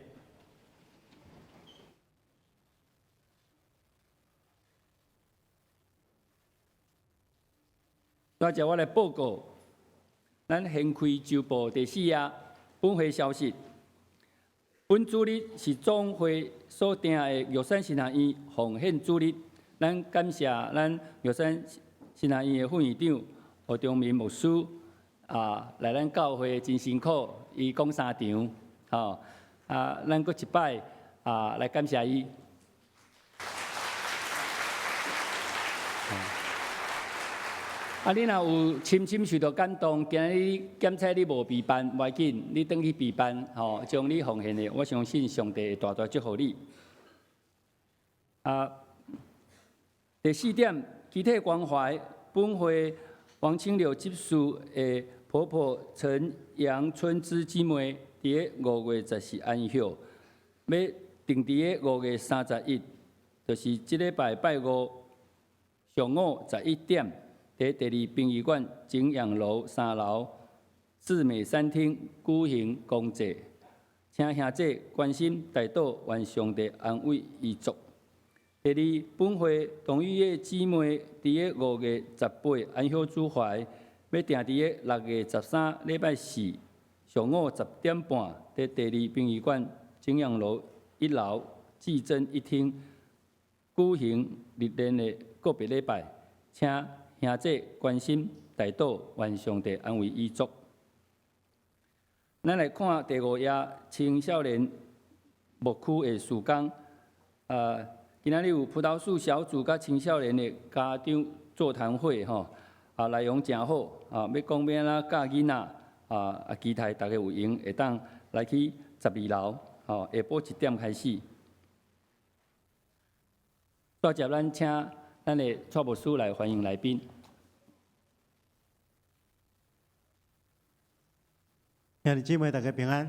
帶接我來報告，咱掀開週報第四頁本會消息。本主日是總會所訂的玉山神學院奉獻主日，咱感謝咱玉山神學院的副院長何忠明牧師啊，來咱教會真辛苦，伊講三場，吼啊，咱閣一擺啊來感謝伊。啊！你若有深深受著感動，今日檢測你無備辦，無要緊，你轉去備辦，吼，將你奉獻的，我相信上帝會大大祝福你。啊，第四點，肢體關懷，本會王清柳執事的婆婆陳楊春枝姊妹，佇咧5月14安息，欲定佇咧5月31，就是這禮拜拜五上午11點。佇第二殯儀館景仰樓三樓至美餐廳舉行公祭，請兄弟關心代禱，願上帝安慰遺族。第二，本會董玉葉姊妹佇咧5月18安息主懷，欲定佇咧6月13禮拜四上午10點半，佇第二殯儀館景仰樓一樓至臻一廳舉行日蓮的告別禮拜，請兄弟關心代禱，願上帝安慰遺族。咱來看第五頁青少年牧區的事工。今仔日有葡萄樹小組佮青少年的家長座談會，吼，啊，內容誠好，啊，欲講欲按怎教囡仔，啊，期待大家有閒會當來去12樓，吼，下晡1點開始。帶接咱請咱的蔡牧師來歡迎來賓。兄弟姊妹，大家平安。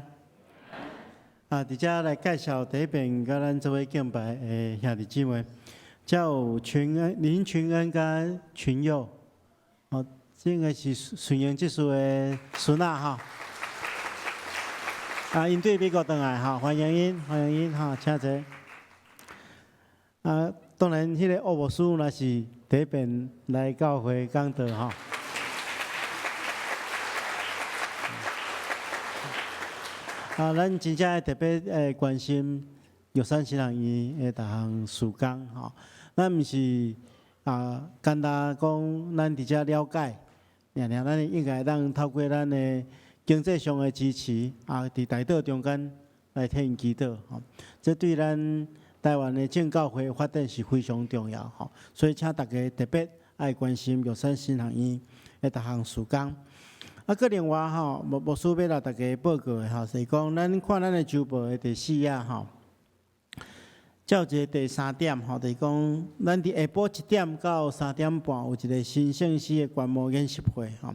啊，佇遮來介紹第一遍佮咱做伙敬拜的兄弟姊妹，遮有群恩、林群恩佮群佑，哦，這個是順應執事的孫仔吼。啊，𪜶對美國轉來吼，歡迎𪜶，歡迎𪜶吼，請坐。啊，當然，彼個岳牧師若是第一遍來教會講道吼。啊，咱真正特別會關心玉山神學院的逐項事工吼。咱毋是啊，簡單講，咱佇遮了解，爾爾，咱應該當透過咱的經濟上的支持，啊，佇代禱中間來替𪜶祈禱吼。這對咱台灣的正教會發展是非常重要吼，所以請大家特別愛關心玉山神學院的逐項事工。啊，閣另外吼，牧牧師欲來大家報告的吼，是講咱看咱的週報的第四頁吼，遮有一個第三點吼，就是講咱佇下晡1點到3點半有一個新聖詩的觀摩研習會吼。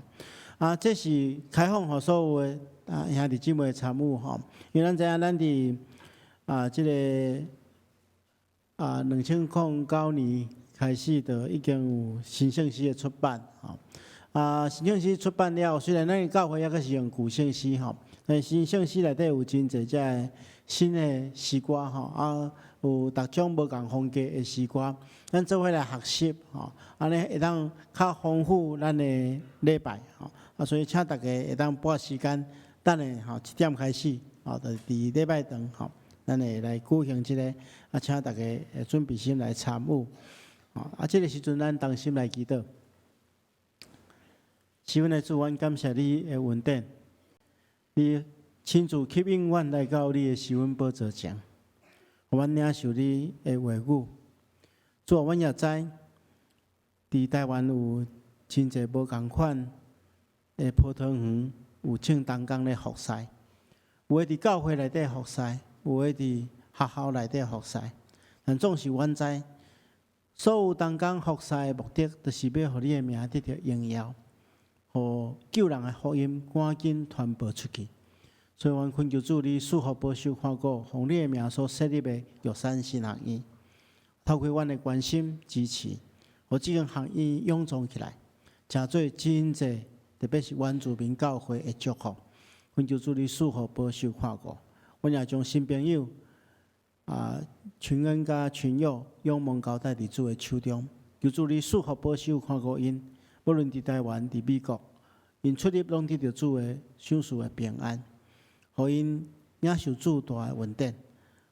啊，這是開放予所有的啊兄弟姊妹參與吼，因為咱知影咱佇啊這個啊2009年開始就已經有新聖詩的出版吼。啊，新聖詩出版了，雖然咱教會猶閣是用舊聖詩吼，但新聖詩內底有真濟這个新的詩歌吼，啊，有逐種無仝風格的詩歌，咱做伙來學習吼，按呢會當較豐富咱的禮拜吼。啊，所以請大家會當撥時間，等下吼一點開始，吼，就是佇禮拜堂吼，咱會來舉行這个，啊，請大家準備心來參與。啊，這个時陣咱同心來祈禱。是阮的主，阮感謝你的恩典，你親自吸引阮來到你的施恩寶座前，予阮領受你的話語。主啊，阮也知，佇台灣有真濟無仝款的葡萄園，有種同工咧服侍，有的佇教會內底服侍，有的佇學校內底服侍。但總是阮知，所有同工服侍的目的，就是欲予你的名得著榮耀。予救人的福音趕緊傳播出去，所以阮懇求主，你賜福保守看顧，奉你的名所設立的玉山神學院，透過阮的關心支持，予這間學院勇壯起來，成做真濟，特別是原住民教會的祝福。懇求主你賜福保守看顧，阮也將新朋友群恩佮群友仰望交代佇主的手中，求主你賜福保守看顧𪜶，無論佇台灣、佇美國，𪜶出入攏得著主的賞賜的平安，予𪜶領受主大的恩典。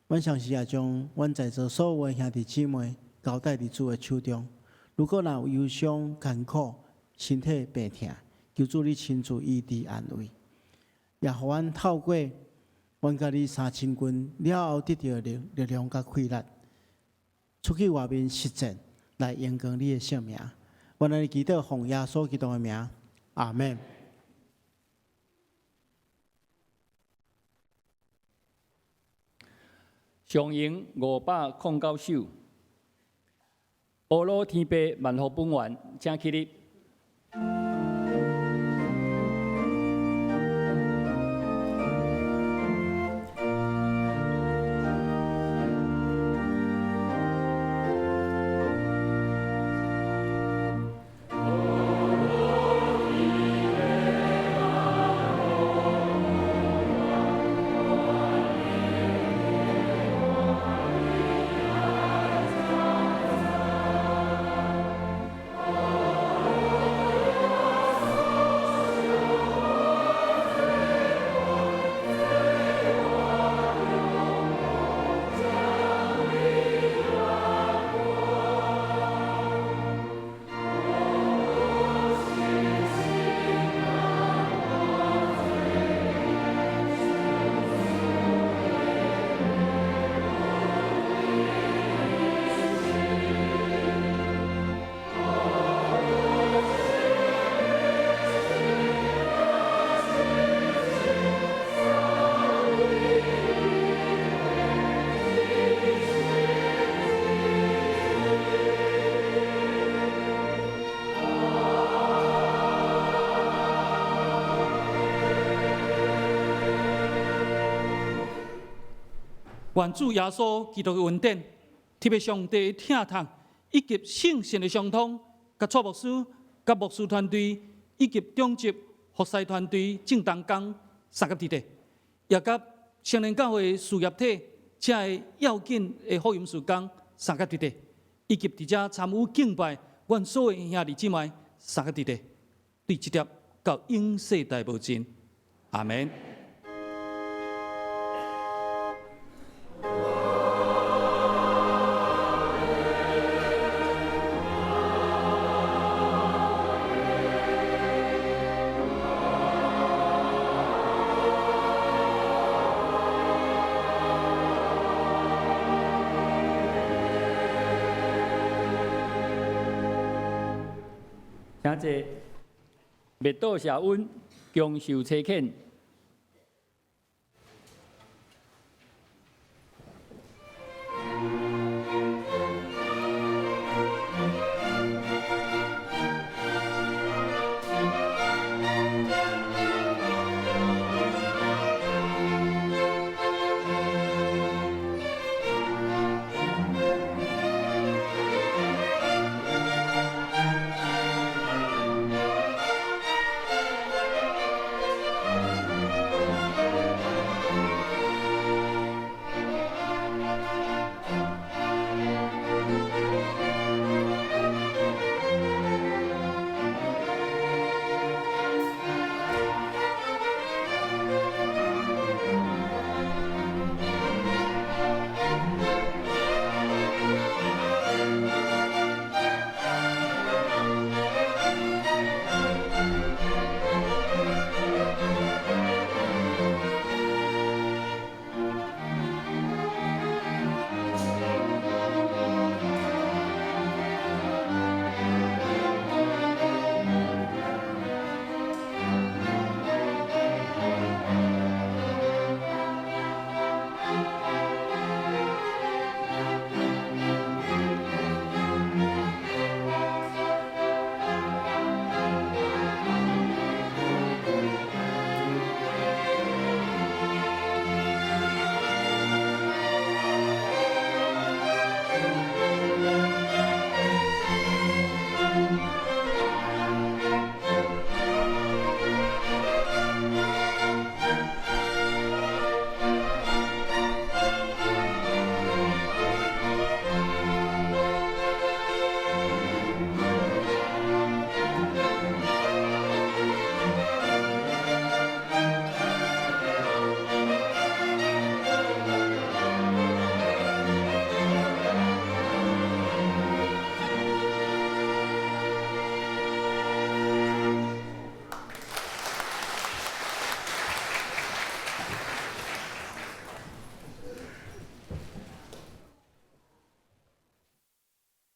阮同時也將阮在座所有的兄弟姊妹交代佇主的手中。如果若有憂傷、艱苦、身體病痛，求主你親自醫治安慰，也予阮透過阮佮你相親近了後得著的力量佮氣力，出去外面實踐來榮光你的聖名。阮按呢祈禱奉耶穌基督的名，阿們。上詠509首，呵咾天父萬福本源，請起立。願主耶穌基督的恩典，特別上帝的疼痛，以及聖神的相通，佮蔡牧師、佮牧師團隊，以及長執服侍團隊眾同工相佮佇咧，也佮青年教會事業體遮个要緊的福音事工相佮佇咧，以及佇遮參與敬拜，阮所有兄弟姊妹相佮佇咧，對這粒到永世代無盡，阿們。請坐。默禱謝恩，恭受差遣。